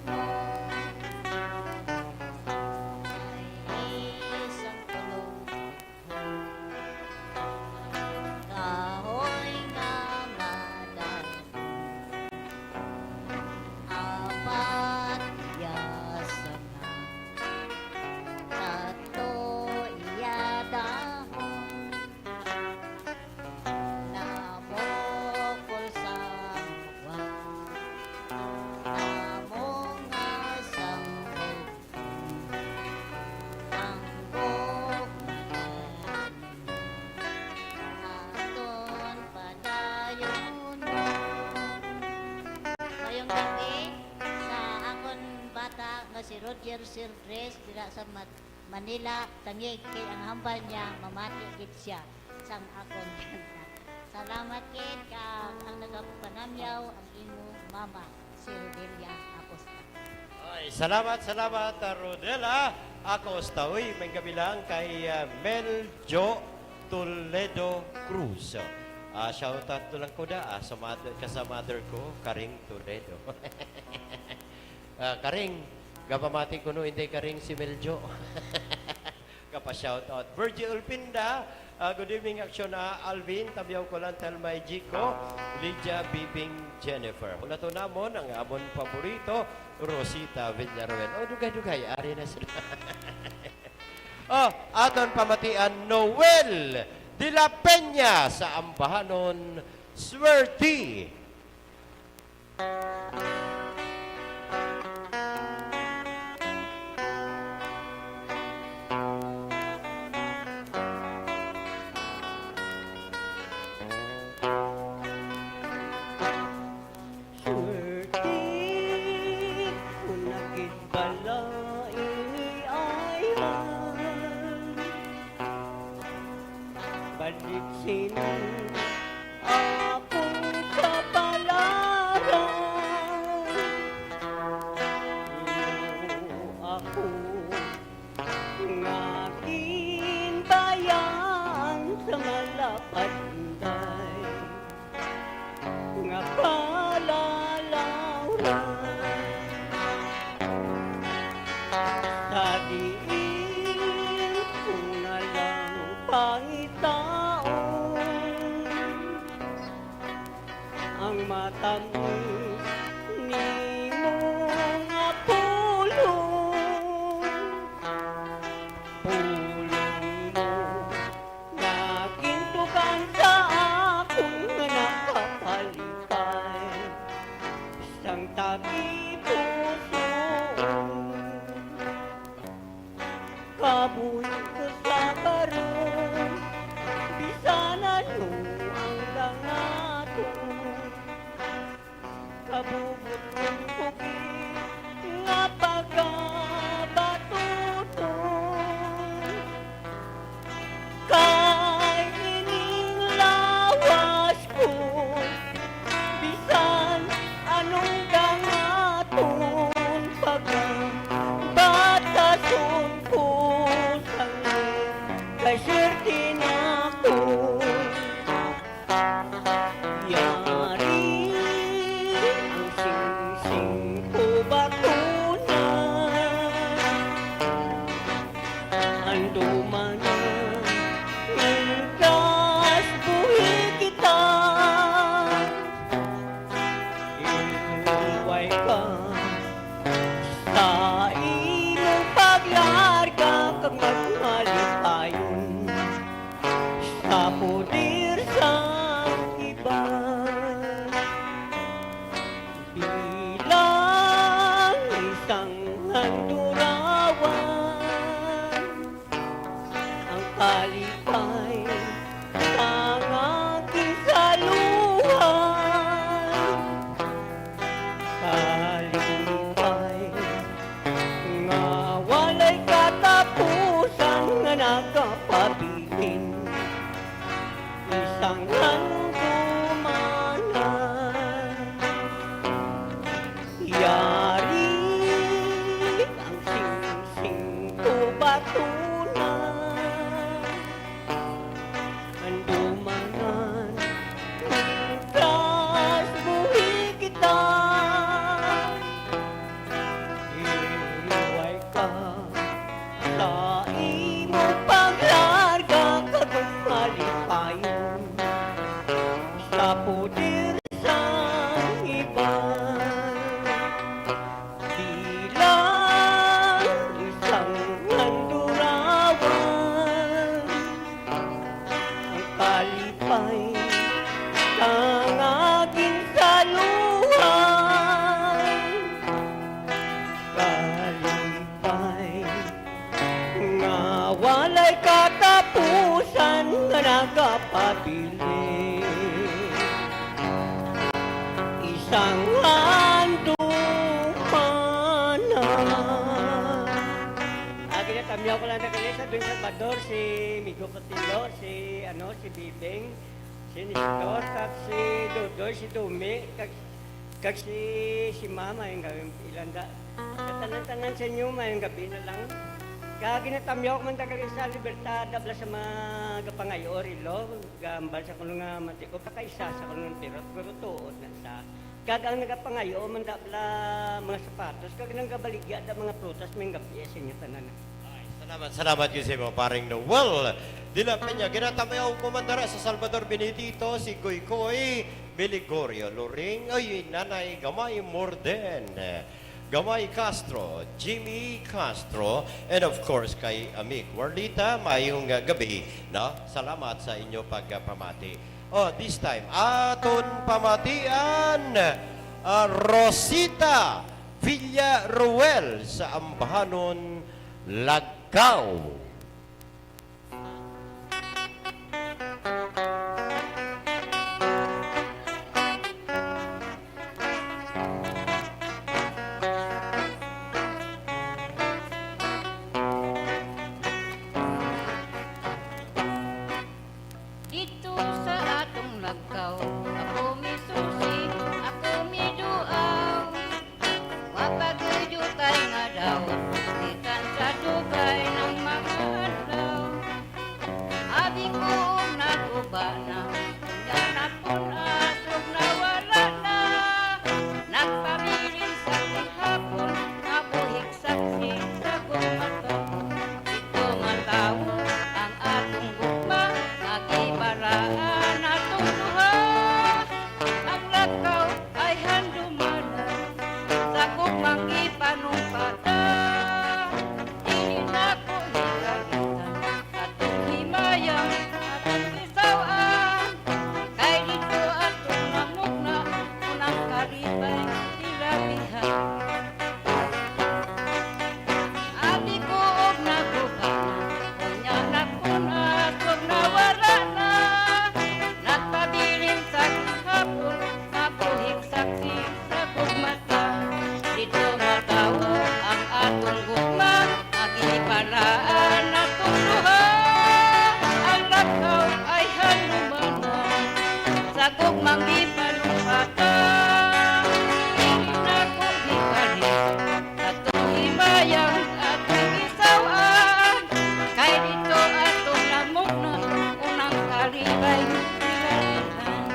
May isang pulong kahoy nga madamo. Apat iya sanga, tatlo iya dahon, namukol sang uwan, namo nga sangko. Ang buhok nga tanom aton padayonon. Mayong gabi sa akon bata nga si Roger Sildres dira sa Mat-, Manila, Taguig, kay ang hambal niya, mamati gid siya sang akon kanta. Salamat gid, kag ang nagapanamyaw, ang imo mama, si Rodelia Acosta. Ay, salamat, salamat, ah, Rodela Acosta. Uy, may gabi lang kay, ah, Mel Jo Toledo Cruz. Ah, shout out to lang ko da, ah, sa mother, ka sa mother ko, Karing Toledo. Ah, Karing, gapamati ko no, hindi Karing si Mel Jo. Gapa-shout out. Virgie Ulpinda, ah, good evening, Aksyon na Alvin, Tabyaw ko lang, Telmay Jico, Lydia, Bibing, Jennifer. Hulaton namon ang amon paborito, Rosita Villaruel. Oh, dugay-dugay, ari na sila. Oh, aton pamatian, Noel de la Peña sa Ambahanon, Swerte! Swerte ko na gid bala ini ayhan. Balik sini akong kapalaran. Ako nga ginbayaan sa malapad, Inday, nga kalalawran. Sa diin ko na lang pangitaon ang matamis nimo nga pulong. Pulong mo nga gintukan sa akon nga nakapalipay sang tagipusoon. Kabuhi ko sa karon, bisan ano ang dangaton. Kabubot kong bukid nga pagabatuton. Kay ining lawas ko, bisan anong dangaton, pagabatason ko sanglit, kay swerte na ko. Yari ang singsing ko bakuna. Andumanan, mientras buhi kita. Iluway ka sa imong paglarga kag magmalipayon sa poder sang iban. Bilang isang handurawan, ang kalipay sang aking saluhan. Kalipay nga walay katapusan, nga nagapabilin isang handumanan. Yari ang singsing ko bakuna. Handumanan, mientras buhi kita. Iluway ka sa imong paglarga kag malipayon sa poder sang iban. Bilang isang handurawan, ang kalipay sang aking saluhan. Kalipay nga walay katapusan, nga nagapabilin isang handumanan. Ah, ginatamyaw ko lang na kini sa Don Salvador, si Migo Cotilo, si, ano, si Bibing, si Nestor, kag si Dodoy, si Dumi, kag, kag si, si Mama, yung gawin ilanda. Sa tanan-tanan sa inyo, mayong gabi na lang. Kag ginatamyaw ko man taga sa Libertad, abla sa mga gapangayo, Rilo, gambal sa kuno nga mati ko, pakaisa sa kuno, pero, pero tuod na sa. Kag ang nagapangayo man da bala mga sapatos, kag nang gabaligya da mga prutas, may gabi sa inyo tanan. Ay, salamat, salamat gyud sa imo, paring Noel. Dila Peña, ginatamyaw ko man dara sa Salvador Benedito, si Koykoy Beligorio Loring, ay, Nanay Gamay Morden, Gamay Castro, Jimmy Castro, and of course, kay Amik Warlita, mayong, ah, gabi, no? Salamat sa inyo pagpamati. Oh, this time, aton pamatian, ah, Rosita Villaruel sa Ambahanon, Lagkaw. Dito sa atong Lagkaw, ako misusi, ako miduaw. Wa pa gyud tay nga daw, bisan sa dugay ng mga adlaw. Abi ko og naguba na, unya napun-as ug nawala na. Nagpabilin sa gihapon, nga buhig saksi sa gugma. Dito matawo ang atong gugma, nga gibaraan natong duha. Ang Lagkaw ay handumanan sa gugmang gipanumpata. Dili nako higalitan atong himayang, atong isaw-an. Kay dito atong namugna, unang kalipay hilabihan. Abi ko og naguba na, unya napun-as ug nawala na. Nagpabilin sa gihapon, nga buhig saksi sa gugma ta. Dito matawo ang atong gugma, nga gibaraan natong duha. Ang Lagkaw ay handumanan sa gugmang gipanumpata. Dili nako higalitan atong himayang, atong isaw-an. Kay dito atong namugna, unang kalipay hilabihan.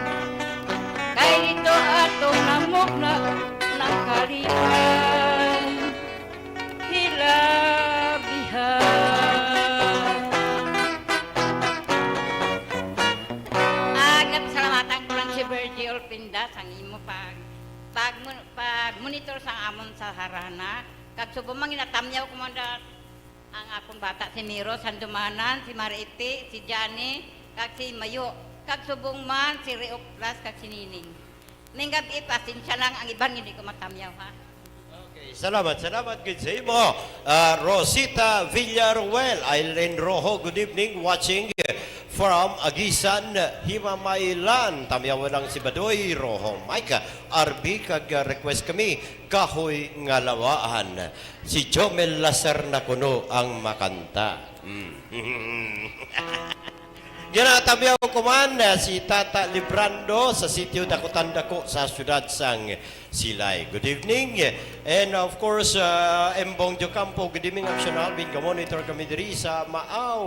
Kay dito atong namugna, unang kalipay hilabihan. Agap salamatan ko lang si Virgie Olpindas ang imo pag, pag, pag-monitor sa amon sa harana. Kag subong man ginatamyaw ko man da-, ang akong bata, si Miro, Sandumanan, si Mariiti, si Johnny, kag si Mayo, kag subong man si Reok Plus, kag si Nining. Ning gab-i, pasensya lang, ang iban hindi ko matamyaw, ha? Okay, salamat, salamat gid sa imo, ah, Rosita Villaruel. Irene Rojo, good evening, watching from Aguisan, Himamaylan. Tamyaw lang si Badoy Rojo. Mike, R B, kag, ah, request kami, Kahoy nga Lawaan. Si Jomel Lazar na kuno ang makanta. Mm. Ginatamyaw ko man, ah, si Tata Librando sa sitio Dakutan Dako sa siyudad sang Silay. Good evening. And of course, ah, Embong Diocampo, good evening, Action Alvin. Ka-monitor kami diri sa Maaw.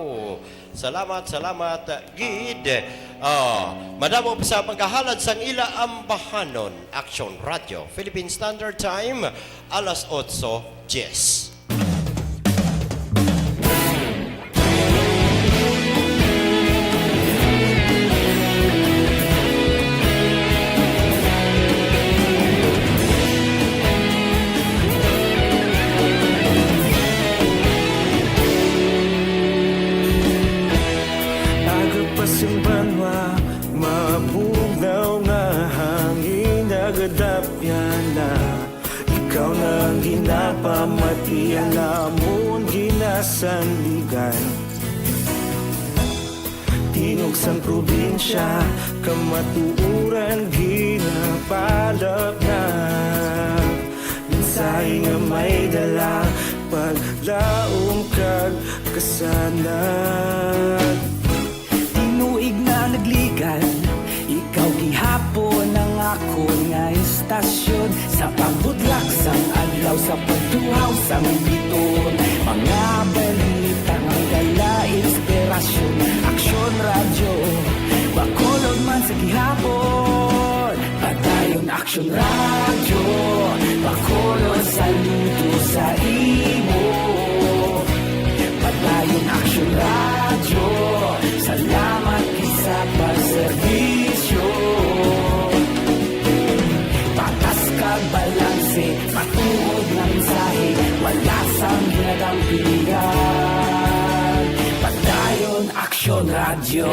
Salamat, salamat, ah, gid. Ah, madamo pa sa pagkahalad sang ila ambahanon. Action Radio, Philippine Standard Time, alas otso diyes. Agapasimbanwa, mabugnaw nga hangin, nagadapyan na. Ikaw na ang ginapamati, ang amon ginasandigan. Tingog sang probinsya, kamatuoran ginapalapnag. Mensahe nga may dala, paglaom kag kasanag. Tinuig na nagligan, ikaw gihapon ang akon nga istasyon. Sa pagbudlak sang adlaw, sa pagtuhaw sang biton, mga balita nga dala inspirasyon. Aksyon Radyo, Bacolod man sa gihapon. Padayon Aksyon Radyo, Bacolod, saludo sa imo. Padayon Aksyon Radyo, salamat gid sa pagserbisyo. Patas kag balanse, matuod nga mensahe, wala sang ginadampigan. Padayon Aksyon Radyo.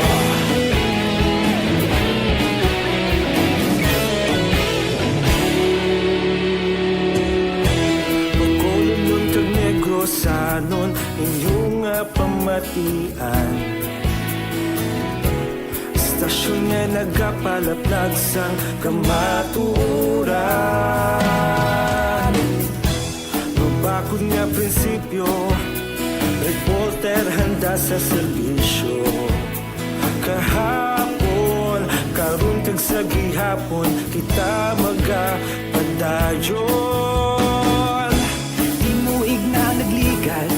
Sanon inyo nga pamatian, istasyon nga nagapalaplag sang kamatuoran. Mabakod nga prinsipyo, reporter handa sa serbisyo. Kahapon, karon kag sa gihapon, kita magapadayon. Tinuig na nagligan,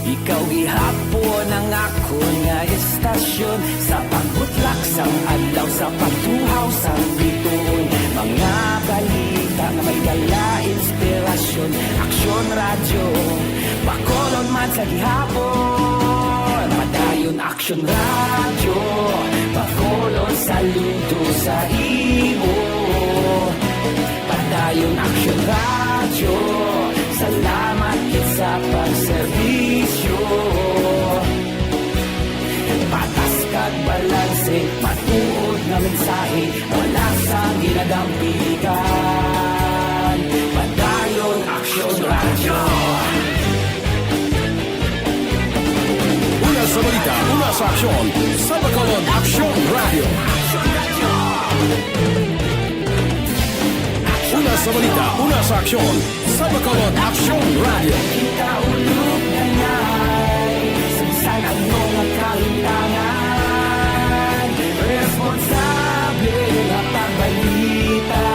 ikaw gihapon ang akon nga istasyon. Sa pagbutlak sang adlaw, sa pagtuhaw sang bituon, mga balita nga may dala inspirasyon. Aksyon Radyo, Bacolod man sa gihapon. Padayon Aksyon Radyo, Bacolod saludo sa imo. Padayon Aksyon Radyo, salamat gid sa pagserbisyo. Patas kag balanse, matuod nga mensahe, wala sang ginadampigan. Padayon Aksyon Radyo. Una sa balita, una sa aksyon, sa Bacolod Aksyon Radyo. Una sa balita, una sa aksyon, sa Bacolod Aksyon Radyo. Kita ulog na ngay, sa bisan ano nga kalimtangan, responsable nga pagbalita.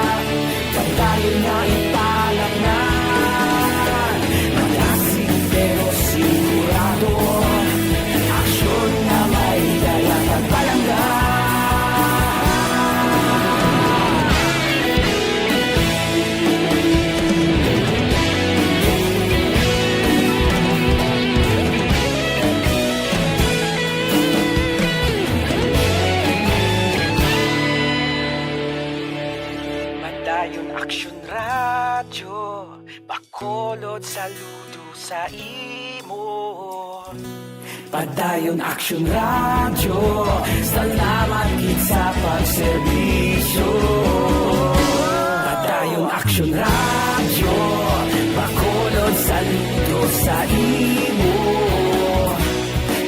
Padayon nga ipalapnan, malasig pero sigurado. Aksyon nga may dala kag palangga. Padayon Aksyon Radyo, Bacolod saludo sa imo. Padayon Aksyon Radyo, salamat gid sa pagserbisyo. Padayon Aksyon Radyo, Bacolod saludo sa imo.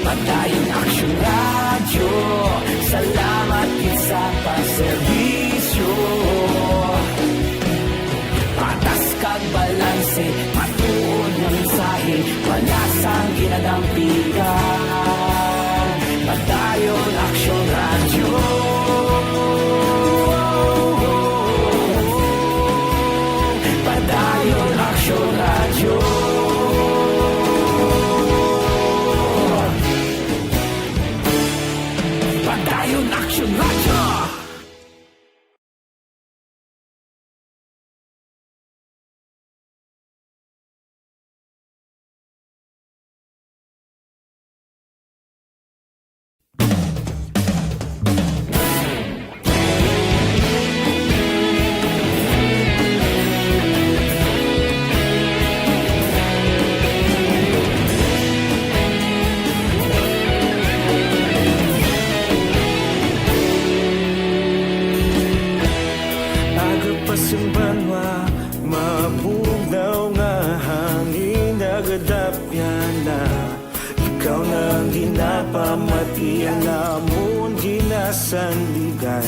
Padayon Aksyon Radyo, salamat gid sa pagserbisyo. Patas kag balanse, matuod nga mensahe, wala sang ginadampigan. Padayon Aksyon Radyo. Padayon Aksyon Radyo. Padayon Aksyon Radyo. Aga pa sing banwa, mabugnaw nga hangin nagadapyan na. Ikaw na ang ginapamatian namon ginasandigan.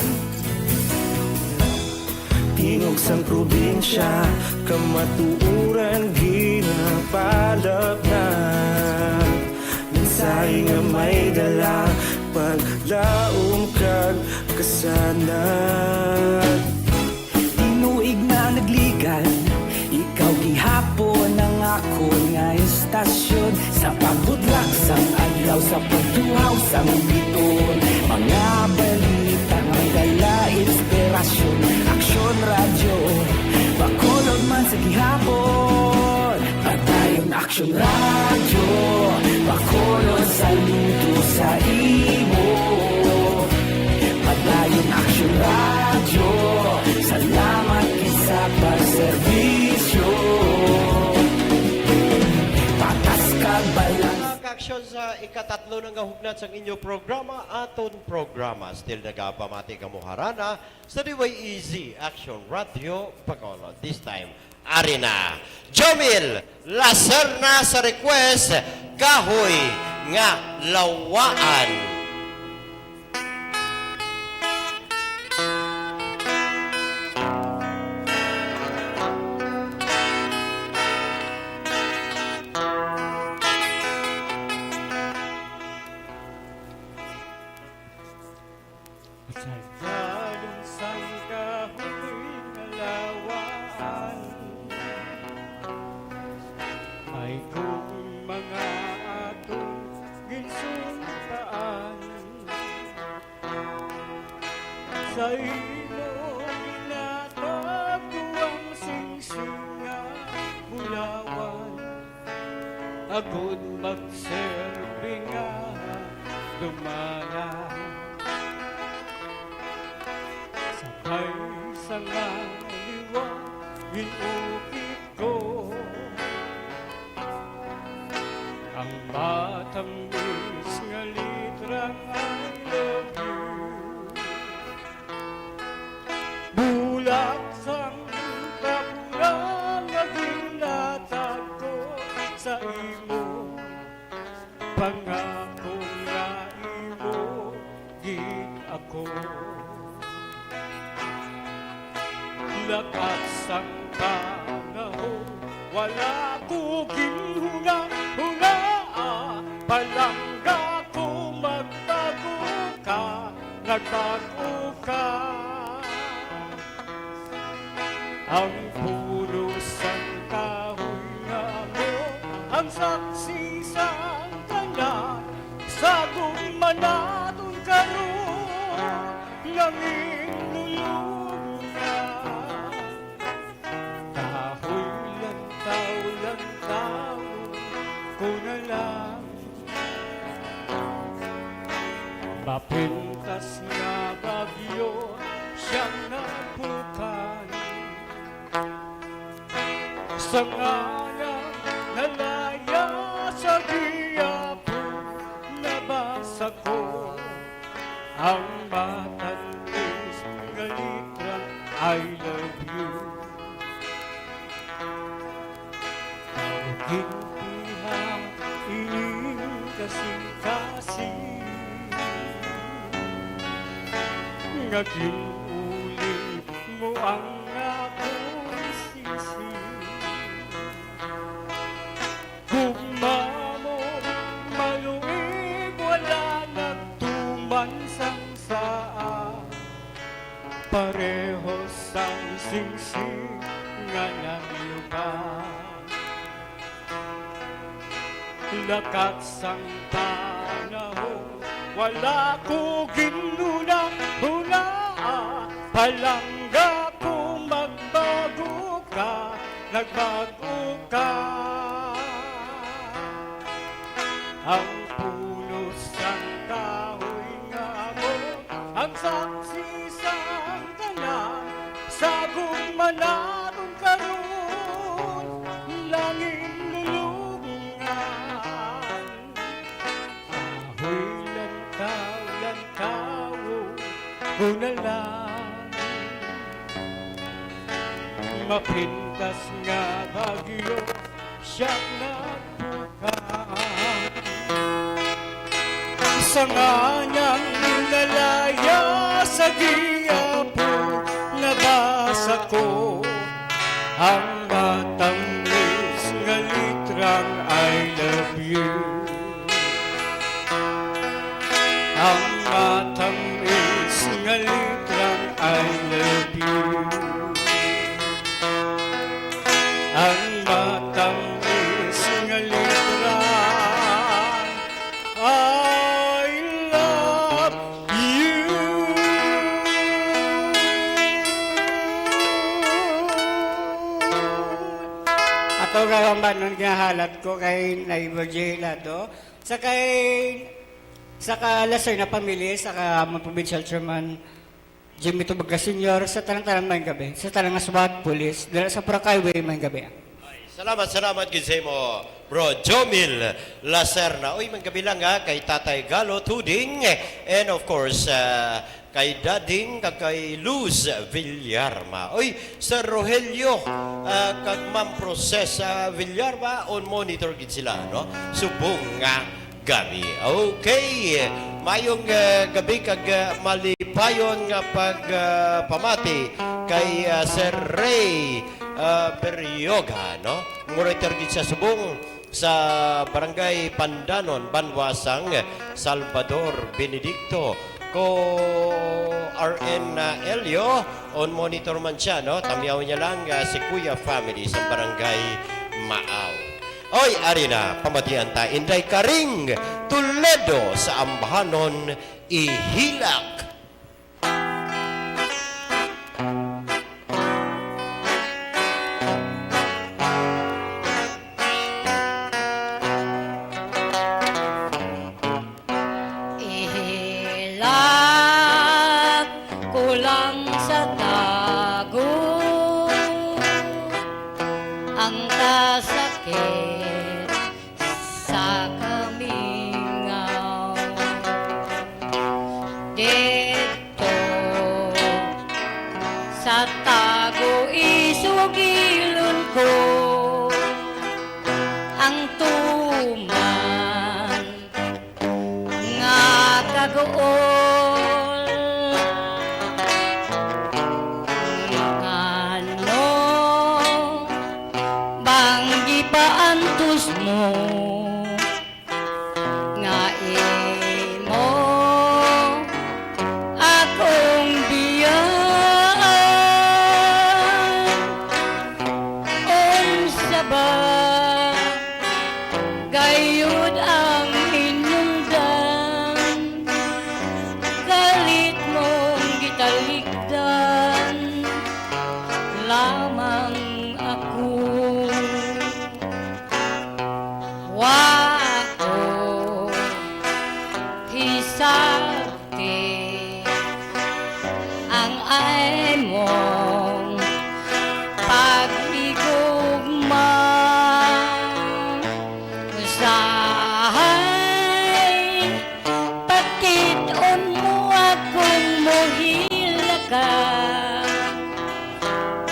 Tingog sang probinsya, kamatuoran ginapalapnag. Mensahe nga may dala, paglaom kag kasanag. Tinuig na nagligan, ikaw gihapon ang akon nga istasyon. Sa pagbutlak sang adlaw, sa pagtuhaw sang bituon, mga balita nga may dala inspirasyon. Aksyon Radyo, Bacolod man sa gihapon. Padayon Aksyon Radyo, Bacolod saludo sa imo. Padayon Aksyon Radyo, salamat gid sa pagserbisyo. Patas kag balanse. Mga ka-aksyon, sa ikatatlo na nga hugnat sang inyo programa, aton programa. Still nagapamati kamo harana sa D Y E Z Aksyon Radyo Bacolod. This time, Ari na, Jomil Lacerna sa request, Kahoy nga Lawaan. Sa dalom sang kahoy nga lawaan, may gugma nga atong ginsuntaan. Sa imo ginatago ang singsing nga bulawan, agod magserbi nga dumala. Sa kay sanga liwa ginukit ko ang matamis nga litrang I love you. Bulak sang kapulan nga ginlatag ko sa imo, pangako nga imo gid ako. Lakat sang panahon, wala ko ginhuna-hunaa, palangga ko magbago ka, nagbago ka. Ang puno sang kahoy nga amo ang saksi sang tanan, sa gugma naton karon nga ginlulungan. Kahoy lantaw-lantaw ko na lang. Mapintas nga bagyo siyang napukan. Sa ngalan nalaya sa gihapon, nabasa ko ang matamis nga litrang I love you. Gintiha ining kasing-kasing nga gin-uli mo ang akong sisi. Gugma mo maluib, wala nagtuman sang saa. Pareho sang singsing nga nagluba. Lakat sang panahon, wala ko ginhuna-hunaa. Palangga ko magbago ka, nagbago ka. Ang puno sang kahoy nga amo ang saksi sang tanan, sa gugma naton karon, langin lulungan. Kahoy lantaw-lantaw ko na lang. Mapintas nga bagyo siya nagpukan. Sa ngalan nalaya sa gihapon, nabasa ko ang matamis nga litrang I love you. Ang matamis nga litrang I love you. Ang matamis nga litrang I love you. Ato nga ang banon nga halat ko kay Neighbor J Lado. Sa kay, sa ka Lacerna family, sa ka among provincial chairman, Jimmy Tubaga Senior, sa tanang-tanang, maayong gabi. Sa tanang nga SWAT, police, dala sa Boracay Way, maayong gabi. Ay, salamat, salamat gid sa imo, Bro Jomil Lacerna. Uy, maayong gabi lang, ha, kay Tatay Galo Tuding, and of course, ah, Kay Dading kag kay Luz Villarma. Oy, Sir Rogelio, ah, kag Ma'am Procesa Villarma, on monitor gid sila, no? Subong nga gabi. Okay. Mayong, ah, gabi kag, ah, malipayon nga pag, ah, pamati kay, ah, Sir Ray, ah, Berrioga, no? Monitor gid sa subong sa Barangay Pandanon, banwa sang Salvador Benedicto. Ko R N Elio, on monitor man siya, no? Tamyaw niya lang, ah, si Kuya family sa Barangay Maaw. Oy, ari na, pamatian ta, Inday Karing Toledo sa Ambahanon, Ihilak. Ihilak ko lang sa tago ang kasakit sa kamingaw. Didto sa tago isugilon ko ang tuman nga kaguol. Ngano bang gipaantos mo nga imo akong biyaan? Unsa ba gayud ang hinungdan? Kalit mong gitalikdan lamang ako. Wa ko hisabti ang imong paghigugma. Usahay pakit-on mo akong mohilaka.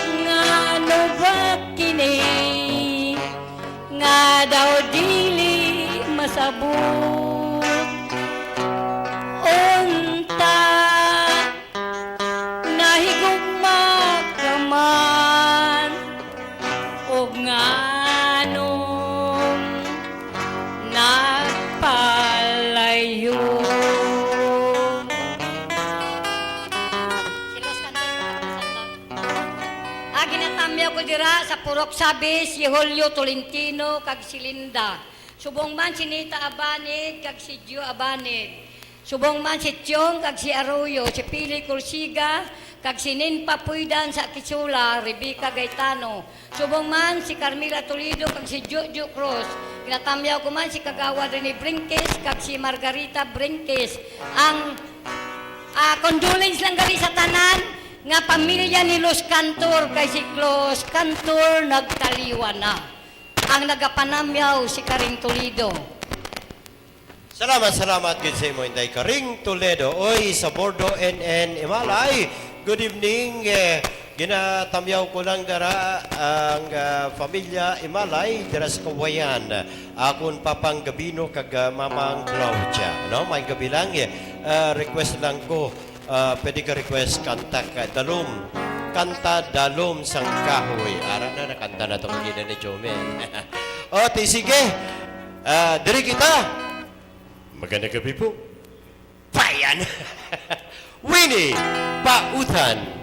Ngano ba kini nga daw dili masabot? Unta, nahigugma ka man, ug nganong nagpalayo? Ah, ginatamyaw ko dira sa Purok Sabis, si Julio Tolentino kag si Linda. Subong man si Nita Abanid kag si Gio Abanid. Subong man si Tiong kag si Arroyo, si Pili Corsiga kag si Ninpa Puidan sa Quezon, Rebecca Gaetano. Subong man si Carmela Toledo kag si Jojo Cruz. Ginatamyaw ko man si Kagawad Rene Brinquez kag si Margarita Brinquez. Ang, ah, condolence lang gali sa tanan nga pamilya ni Los Cantor, kay si Los Cantor nagtaliwan na. Ang nagapanamyaw si Karing Toledo. Salamat, salamat gid sa imo, Inday Karing Toledo. Oy, sa Bordo N N Imalay, good evening. Eh, ginatamyaw ko lang dara ang, ah, pamilya Imalay dira sa Cauayan. Akon Papang Gabino kag, ah, Mamang Claudia. No, may gabi lang, eh. Ah, request lang ko. Ah, pwede ka request kanta ka, Dalom. Kanta Dalom sang Kahoy. Ara na, nakanta na to kanina ni Jomel. O, ti, sige. Ah, diri kita. Magandang gabi po. Bayan. Winnie Pautan.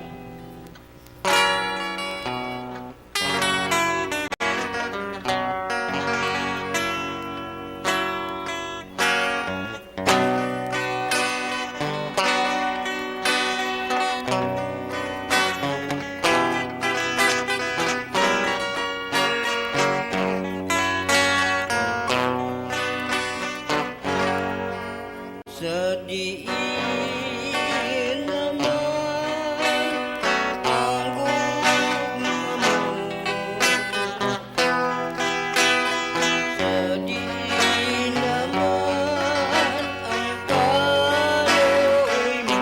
Sa diin naman ang gugma mo? Sa diin naman ang kaluoy mo?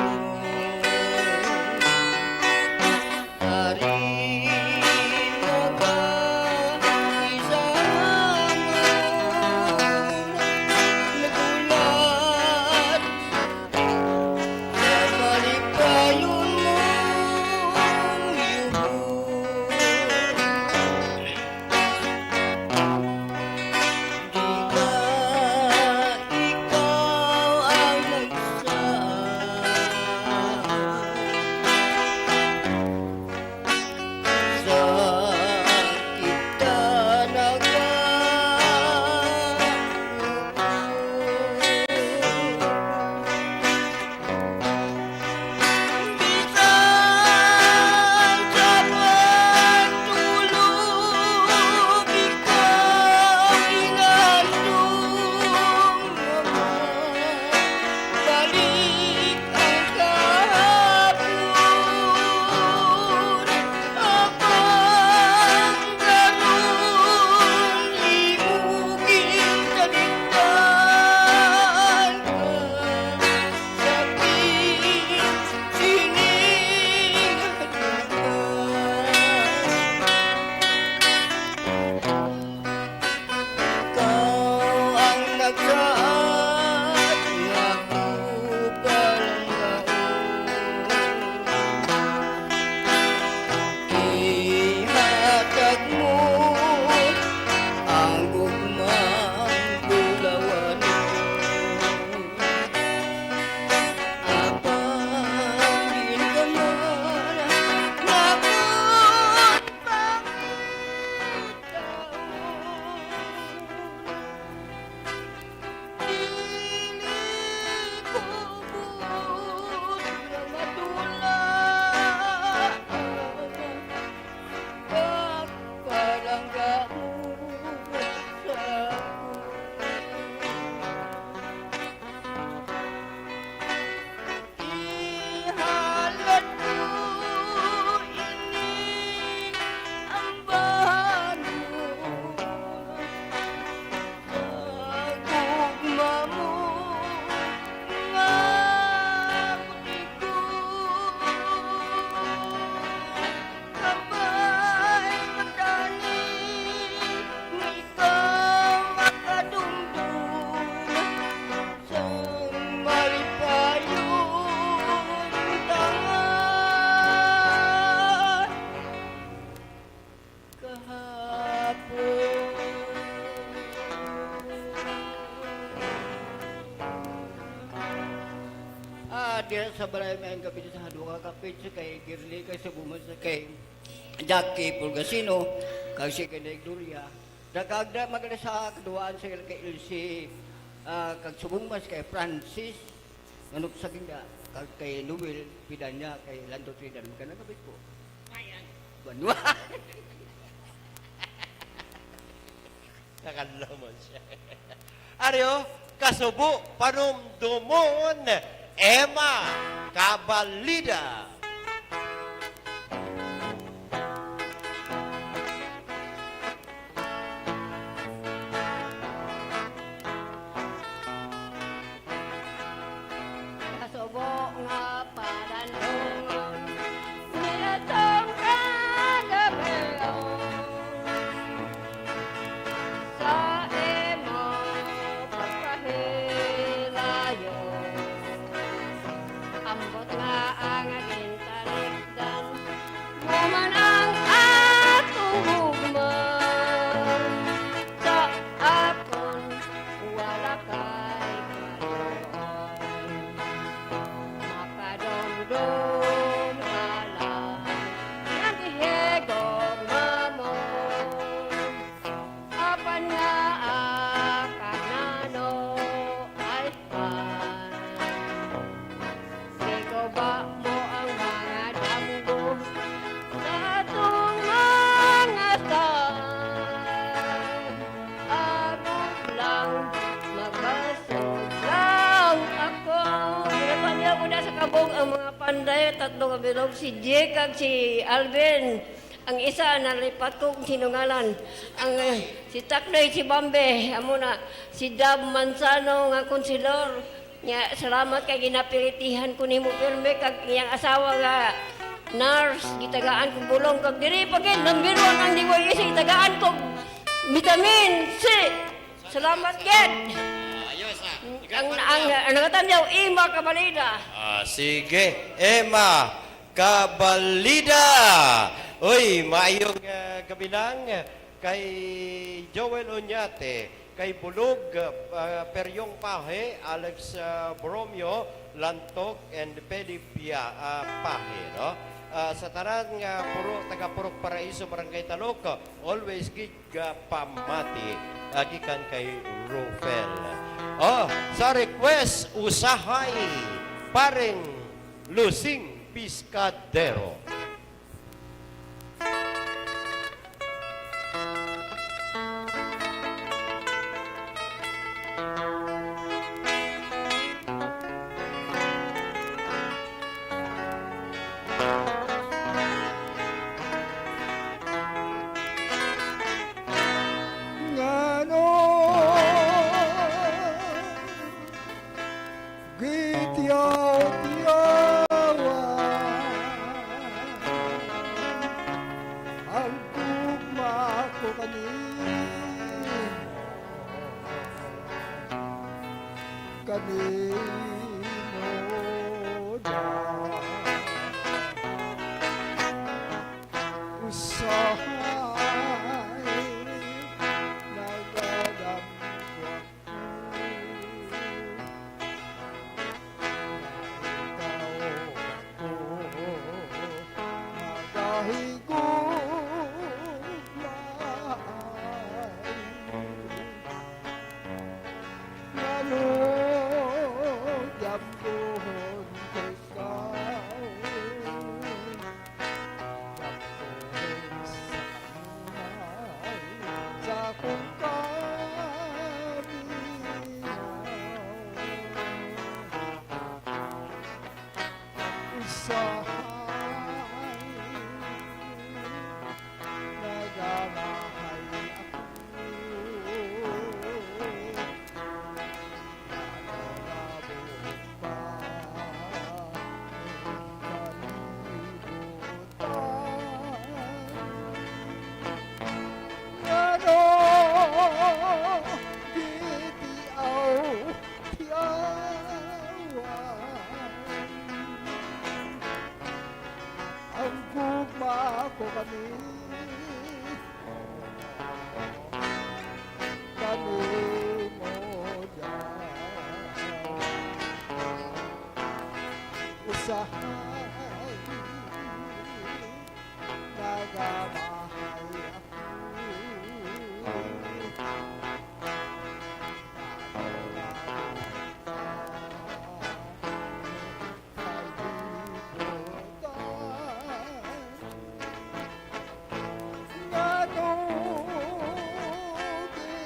Diya sa balay may ang gabi sa duha ka kapit, sa kay Girly, kay Subumas, sa kay Jackie Pulgasino, kag si Kanay Gloria. Nagkagda magkada sa kaduaan sa kay Elsie, ah, kag Subumas, kay Francis, Manok sa Ginda, kag kay Noel Pidanya, kay Lando Tridan. Magandang gabi po. Ayan. Banwa. Nakalaman siya. Aryo, kasubo, panumdumon, Emma Cabalida. Kasubo nga palandungon, niadtong kagabion, sa imo pagkahilayo, ambot nga ang gintalikdan mo man ang akong hugman. Sa akon wala kay kaluoy, makadumdom ka lang nga gihigugma mo. Apan nga, ah, kanano ay pan, ikaw ba mo ang mga damgo sa atong mga stan? Arog lang, magbasog lang ako. Ginatuan niya ko na sa kabog ang mga panday, tatlo ka bilog, si Jake kag si Alvin. Ang isa, nalipat ko kung sino ngalan. Ang, eh, si Takday, si Bambe, amo na, si Dab Manzano nga konselor. Nya, salamat kay ginapilitihan ko nimo pirme kag iyang asawa nga nurse, gitagaan ko bulong kag diri pa gid number one ang D Y S, gitagaan ko vitamin C. Salamat gid. Ayos, ah. Ang, ang, ang nagatanyaw, Emma Cabalida. Ah, sige, Emma Cabalida. Uy, maayong, ah, gabi lang kay Joel Oñate, kay Bulog, ah, Peryong Pahe, Alex, ah, Bromio, Lantok, and Felipia, ah, Pahe, no? Ah, sa tanan nga puro, taga Purok Paraiso, Barangay Talok, always gid nga pamati, ah, gikan kay Rufel. Oh, sa request, usahay, Paring Lusing Piscadero. Ngano gitiyaw-tiyawan ang gugma ko kanimo? Kanimo na usahay nagadamgo ako. Ikaw ako nagahigugmaay. Ngano gyapon ikaw gyapon sa kamay sa akong kaminaw? Usahay nagamahay ako. Nagalabuhok pa ang kalibutan. Ngano gitiaw-tiawan ang gugma ko kani kanimo, Dios. Sahay, nagamahay ako. Sa libutan, nganong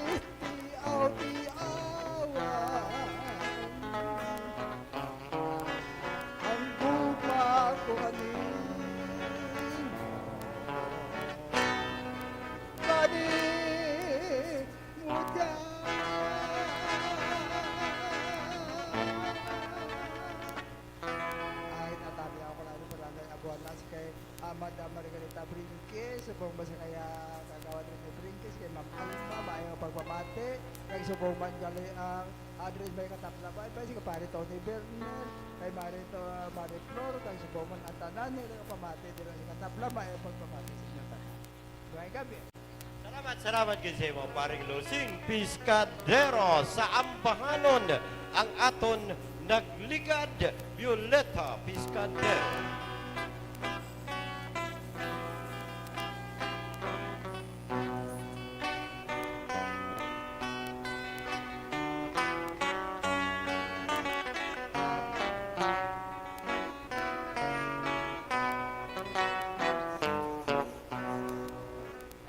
gitiaw-tiawan ang gugma ko kanimo? Kani mo dyan. Ay, natabi ako lang sa Barangay Abuanas kay, ah, Madam Margarita Brinque, subong ba sa kaya Kagawad Rene Brinque, kay Ma'am Alma, maayo nga pagpamati, kay subong man gali ang address may katapla ba, pa si Pare Tony Berner, kay Mari To-, Mari Flor, kay subong man ang tanan nila nga pamati, dira sa katapla, maayo pagpamati sa inyo tanan. Maayong gabi. Salamat, salamat gid sa imo, Paring Lusing Piscadero. Sa ambahanon ang aton nagligad, Violeta Piscadero.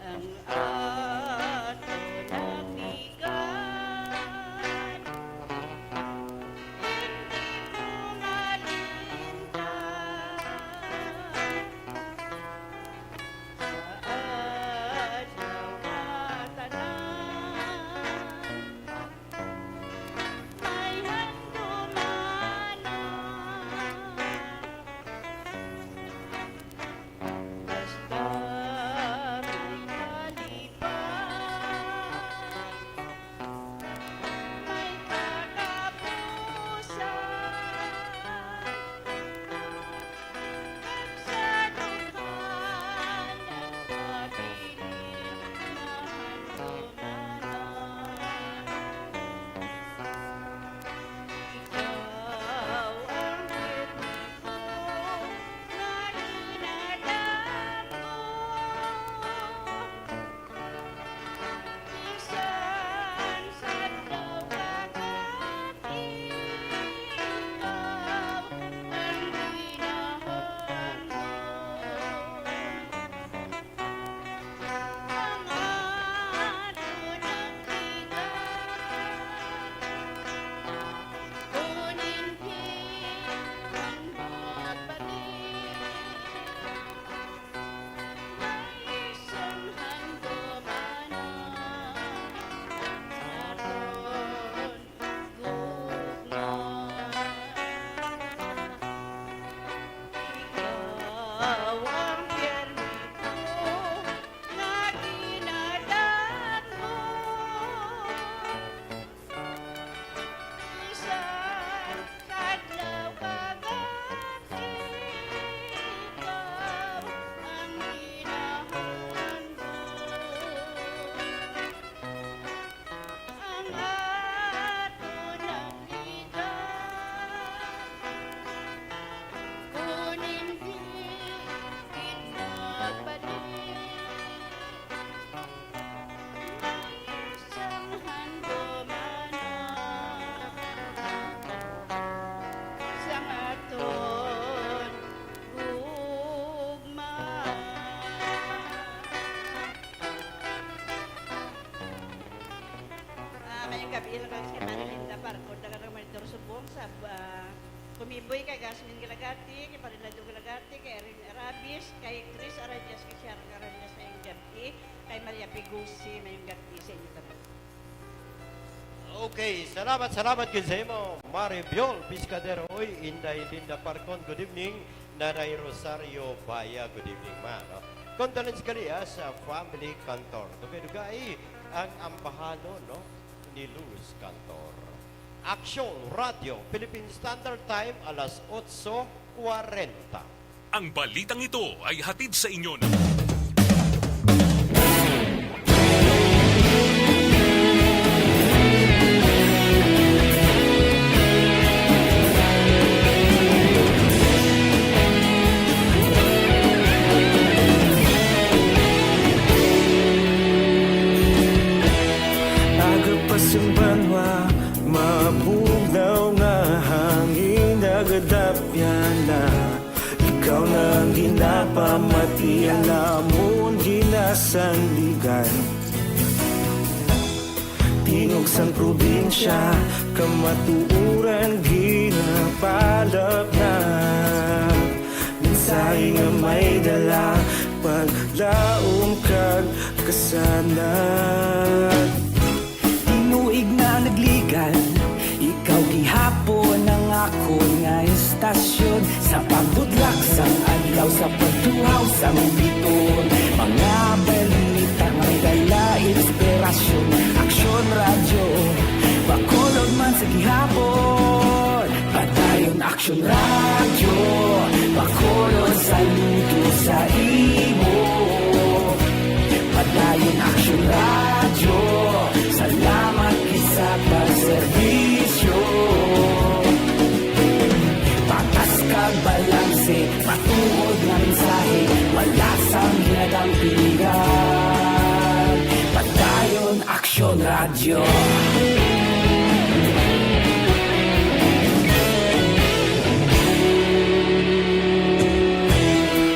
Ang aton nagligad, hindi ko malimtan. Sa adlaw nga tanan, may handumanan. Basta may kalipay, may katapusan. Kag sa dughan nagpabilin nga handumanan. Ikaw ang pirmi ko nga inadam ko. Bisan sa adlaw kag gab-i, ikaw ang ginahandom. Ang aton nagligad, kon hindi ang magbalik. May isang handumanan sa aton gugma. Ikaw ang pirmi ko nga ginadamo. Bisan sa adlaw kag gab-i, ikaw ang ginahandom. Ang aton nagligad, kon hindi gid magbalik. May isang handumanan sang aton gugma. Ah, maayong gab-i sa mga kay Mari Linda Parcon, taga Monitor Subong, sa, ah, Kumiboy, kay Gasmin Galagati, kay Pare Lando Galagati, kay Irene Arabis, kay Chris Aradias, kay Sharon Aradias, maayong gab-i. Kay Maria Pigosi, maayong gab-i sa inyo tanan. Okay, salamat, salamat gid sa imo, Mari Biol Piscadero. Uy, Inday Linda Parcon, good evening. Nanay Rosario Baya, good evening, ma, no? Condolence gali, ah, sa family Cantor. Dugay-dugay ang ambahanon, no, ni Luz Cantor. Aksyon Radio, Philippine Standard Time, alas otso kwarenta. Ang balitang ito ay hatid sa inyo ng Piana, ikaw na ang ginapamati, ang amon ginasandigan. Tingog sang probinsya, kamatuoran ginapalapnag. Mensahe nga may dala, paglaom kag kasanag. Tinuig na nagligan, ikaw gihapon ang akon nga istasyon. Sa pagbutlak sang adlaw, sa pagtuhaw sang biton, mga balita may dala inspirasyon. Aksyon Radyo, Bacolod man sa gihapon. Padayon Aksyon Radyo, Bacolod, saludo sa imo. Padayon Aksyon Radyo, salamat gid sa pagserbisyo. Patas kag balanse, matuod nga mensahe, wala sang ginadampigan. Padayon Aksyon Radyo.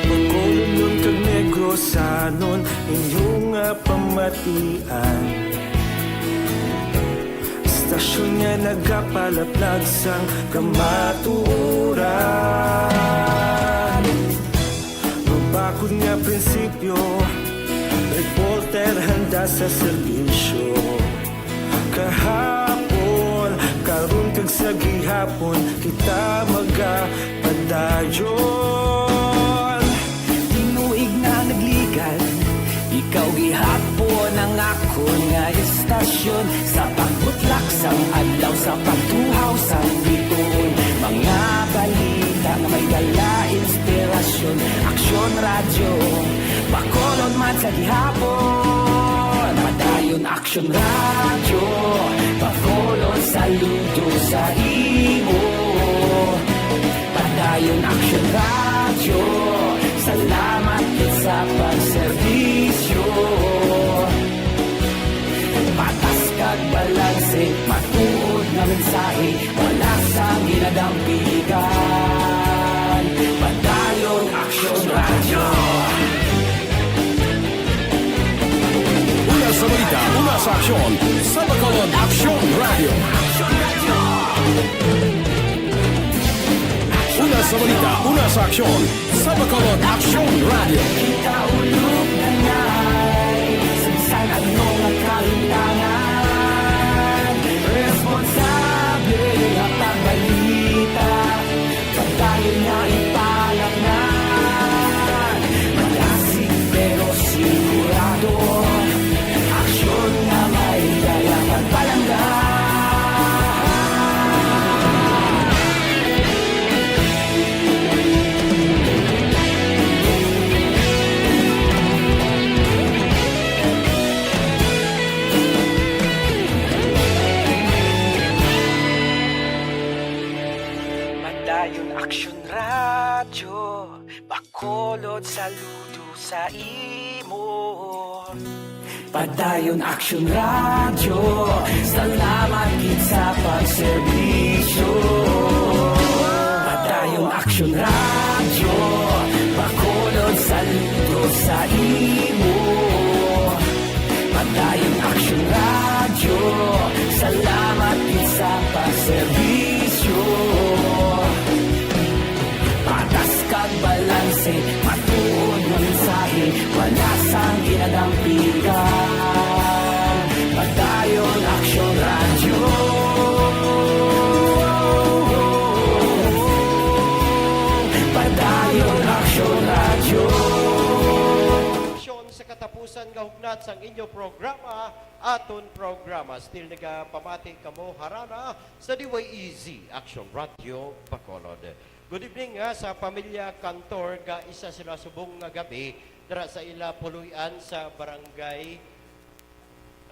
Bacolodnon kag Negrosanon, inyo nga pamatian. Istasyon nga nagapalaplag sang kamatuoran. Mabakod nga prinsipyo, reporter handa sa serbisyo. Kahapon, karon kag sa gihapon, kita magapadayon. Tinuig na nagligan, ikaw gihapon ang akon nga istasyon. Sa pagbutlak sang adlaw, sa pagtuhaw sang biton, mga balita nga may dala inspirasyon. Aksyon Radyo, Bacolod man sa gihapon. Padayon Aksyon Radyo, Bacolod, saludo sa imo. Padayon Aksyon Radyo, salamat gid sa pagserbisyo. Patas kag balanse, matuod nga mensahe, wala sang ginadampigan. Padayon Aksyon Radyo. Una sa balita, una sa aksyon, sa Bacolod Aksyon Radyo. Una sa balita, una sa aksyon, sa Bacolod Aksyon Radyo. Kita ulog na ngay, sa bisan ano nga kalintangan, responsable nga pagbalita. Padayon nga ipalapngan, malasig pero sigurado. Aksyon nga may dala pagpalangga. Padayon Aksyon Radyo, Bacolod, saludo sa imo. Padayon Aksyon Radyo, salamat gid sa pagserbisyo. Padayon Aksyon Radyo, Bacolod, saludo sa imo. Padayon Aksyon Radyo, salamat gid sa pagserbisyo. Patas kag balanse, matuod nga mensahe, wala sang ginadampigan. Padayon Aksyon Radyo. Padayon Aksyon Radyo. Aksyon sa katapusan nga hugnat sang inyo programa, aton programa. Still nagapamati kamo harana sa D Y E Z Aksyon Radyo Bacolod. Good evening, ah, sa pamilya Cantor nga isa sila subong nga gabi dira sa ila puloy-an sa barangay,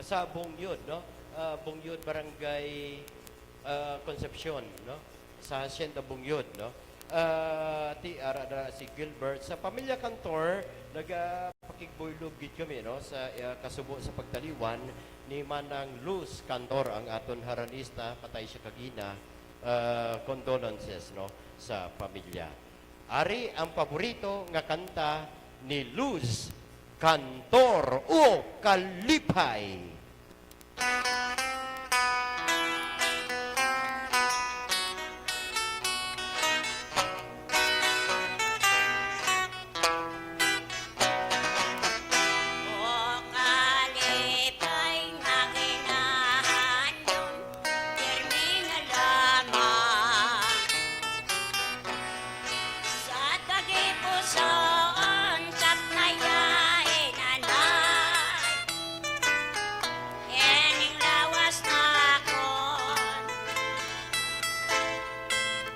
sa Bongyod, no? Ah, Bongyod, Barangay, ah, Concepcion, no? Sa Hacienda Bongyod, no? Ah, ti ara na si Gilbert. Sa pamilya Cantor, nagapakigbuylog gid kami, no, sa, ah, kasubo sa pagtaliwan ni Manang Luz Cantor, ang aton haranista, patay siya kagina. Ah, condolences, no, sa pamilya. Ari ang paborito nga kanta ni Luz Cantor, O Kalipay. O kalipay nga ginahandom, pirmi na lamang. Sa tagipusoon, saknaya inanay. Ining lawas nakon,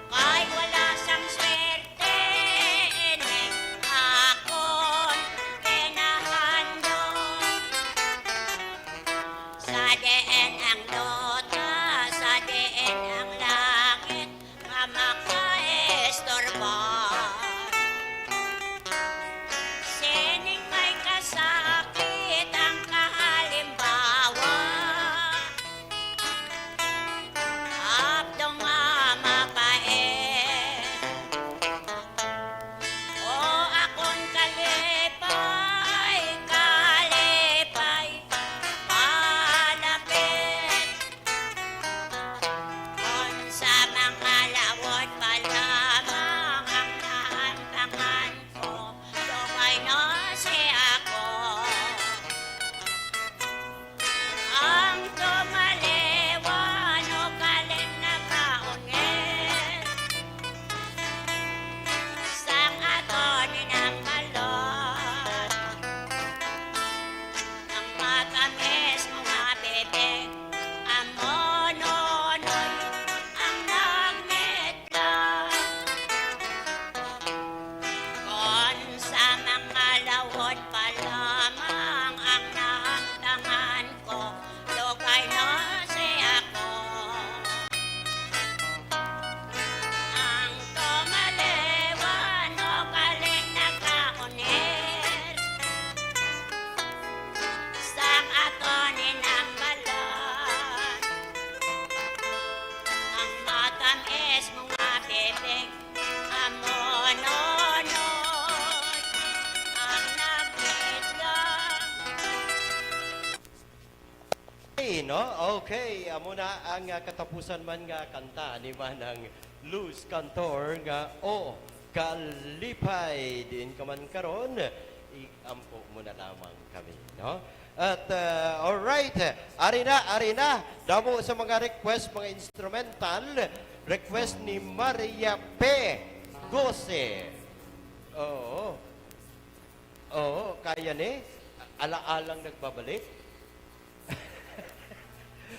kay wala sang swerte ining akon ginahandom. Sa diin ang duta, sa diin ang langit, nga makaistorba. Sining may kasakit ang kahalimbawa, abdong nga mapait. O akon kalipay, kalipay, palapit. Kon sa mga lawod pa lamang ang naantangan ko, dugay na si ako. Ang tumaliwan o kalit nagkaunit sang aton inambalon. Ang matamis nga bibig, amo nonoy ang nagmitlang. Kon sa mga lawod pa lamang ang naantangan ko, dugay na si ako. Ang tumaliwan o kalit nagkaunit sang aton inambalon. Ang matamis mo nga bibig, amo nonoy ang nagmitlang. Okay, no? Okay, amo na ang, ah, katapusan man nga kanta ni Manang Luz Cantor nga O Kalipay. Diin ka man karon, iampo mo na lamang kami, no? At, ah, alright, ari na, ari na. Damo sa mga request, mga instrumental. Request ni Maria P. Gose. Oo. Oo, kaya ni. Alaalang nagbabalik.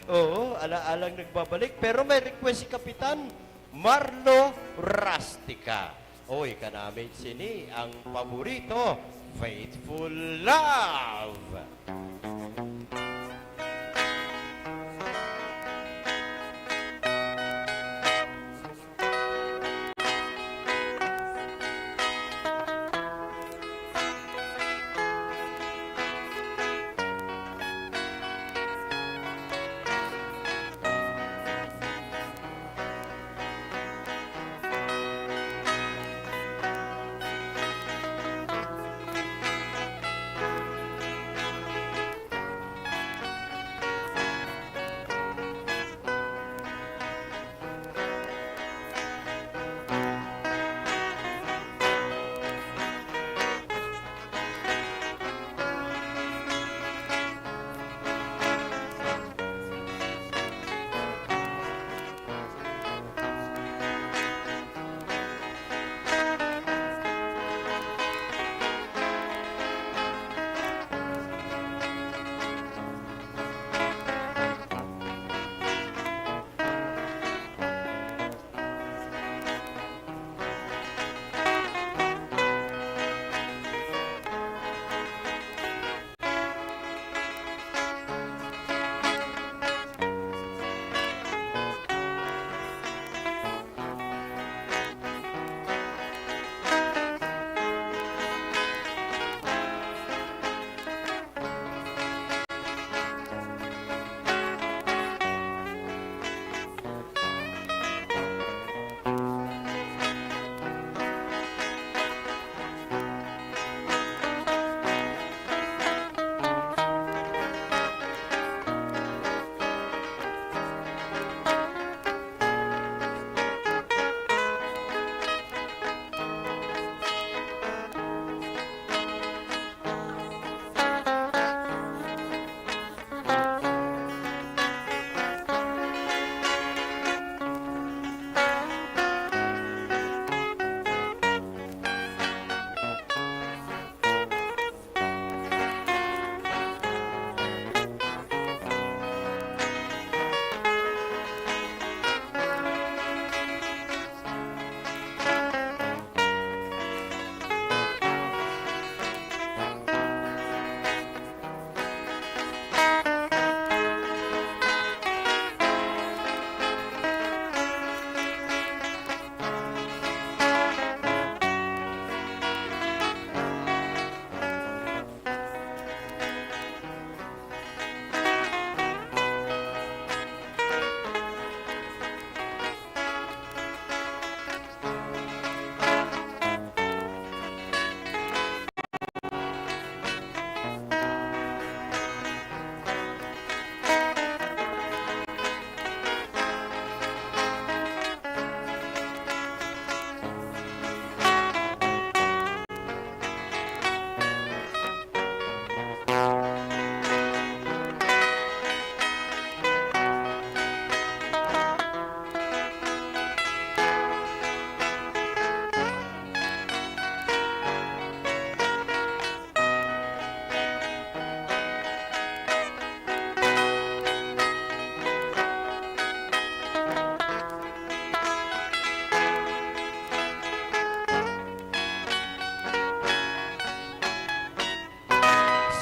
Oo, alaalang nagbabalik. Pero may request si Kapitan Marlo Rustica. Oy, kanami sini ang paborito, Faithful Love.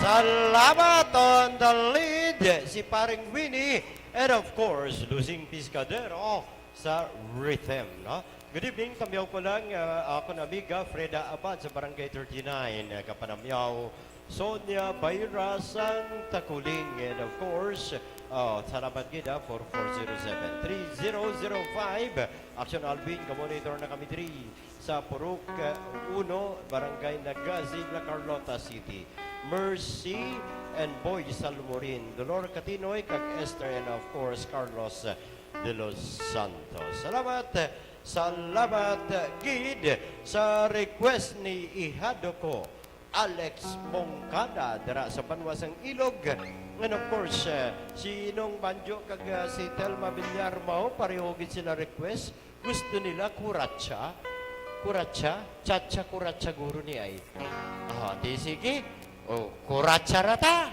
Salamat on the lead, si Paring Winnie. And of course, Luzing Piscadero sa rhythm, no? Good evening, tamyaw ko lang, ah, ako na amiga Freda Abad sa Barangay thirty-nine, ah, kapanamyaw Sonia Bayra sang Takuling. And of course, oh, salamat gid, ah, for four zero seven, three zero zero five. Action Alvin, ka-monitor na kami diri sa Purok, ah, uno, Barangay Nagasi, La Carlota City. Mercy and Boy Salmorin, Dolor Katinoy, kag Esther, and of course, Carlos de los Santos. Salamat, salamat gid sa request ni ihado ko, Alex Moncada, dira sa banwa sang Ilog. And of course, eh, si Inong Banjo kag, ah, si Telma Villar mao, pareho gid sila request. Gusto nila kuratsa. Kuratsa? Cha-cha kuratsa guro ni ay. Ah, di sige. O, kuratsa ra ta.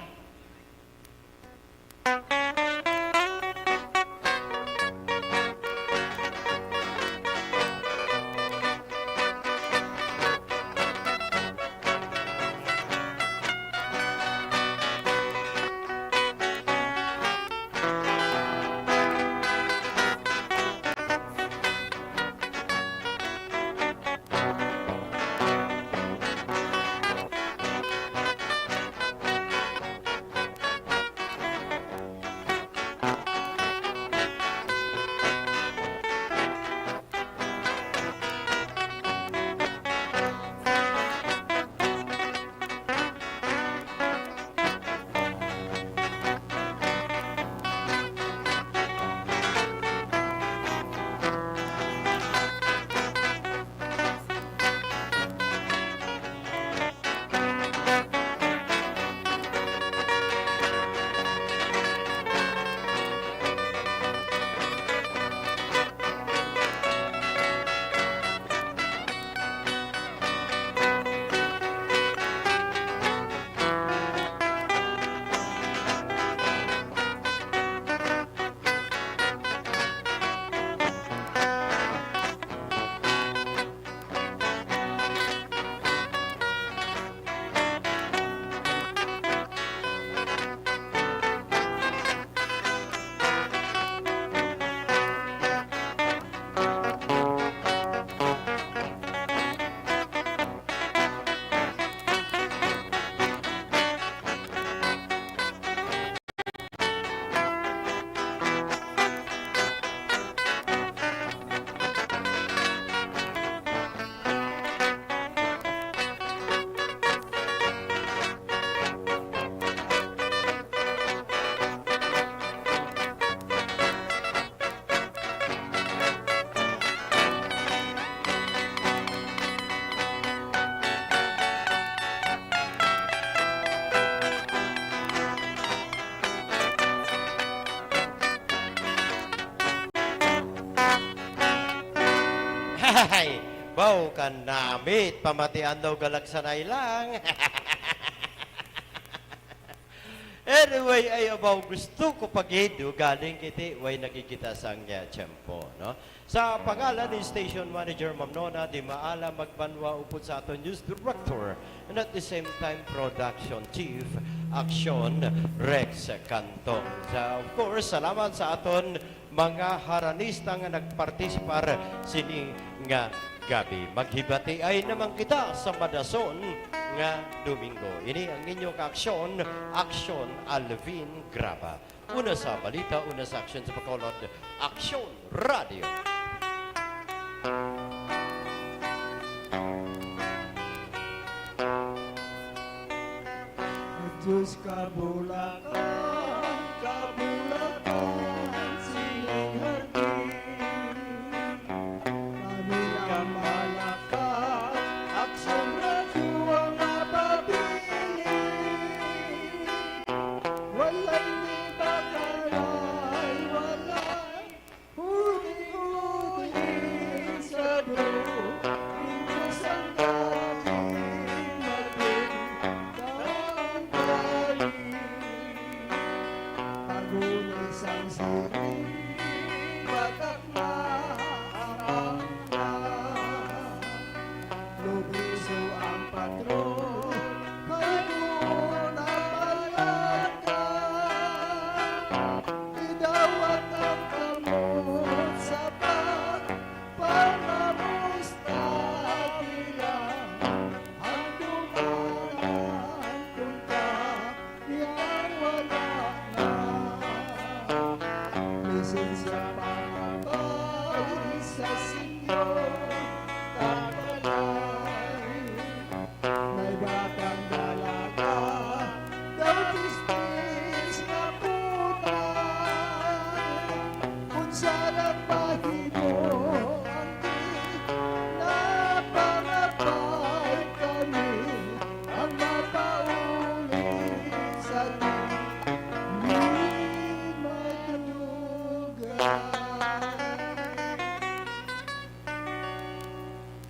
Hay! Baw ka namit, pamatian daw galagsanay lang. Anyway, ay abaw, gusto ko pa gid, ugaling kiti, way nakikita sang, ah, tiyempo, no? Sa pangalan ni Station Manager Ma'am Nona Di Maala Magbanwa, upod sa aton News Director, and at the same time, Production Chief, Action, Rex Cantong. Sa, of course, salamat sa aton mga haranista nga nagpartisipar sini nga gabi. Maghibatiay naman kita sa madason nga Domingo. Ini ang inyo kaaksyon, Aksyon Alvin Graba. Una sa balita, una sa aksyon sa Bacolod, Aksyon Radio. Diyos kabulakan, kabulakan sining hardin. Pamilyang malakat, Aksyon Radyo ang mapabilin. Walay ni bakalay, walay huli-huli sa Inyo sang dating mating tanggalin. Pagunay sang siring, batak na ang angka. Lubiso ang patron, kay buo na sa Señor.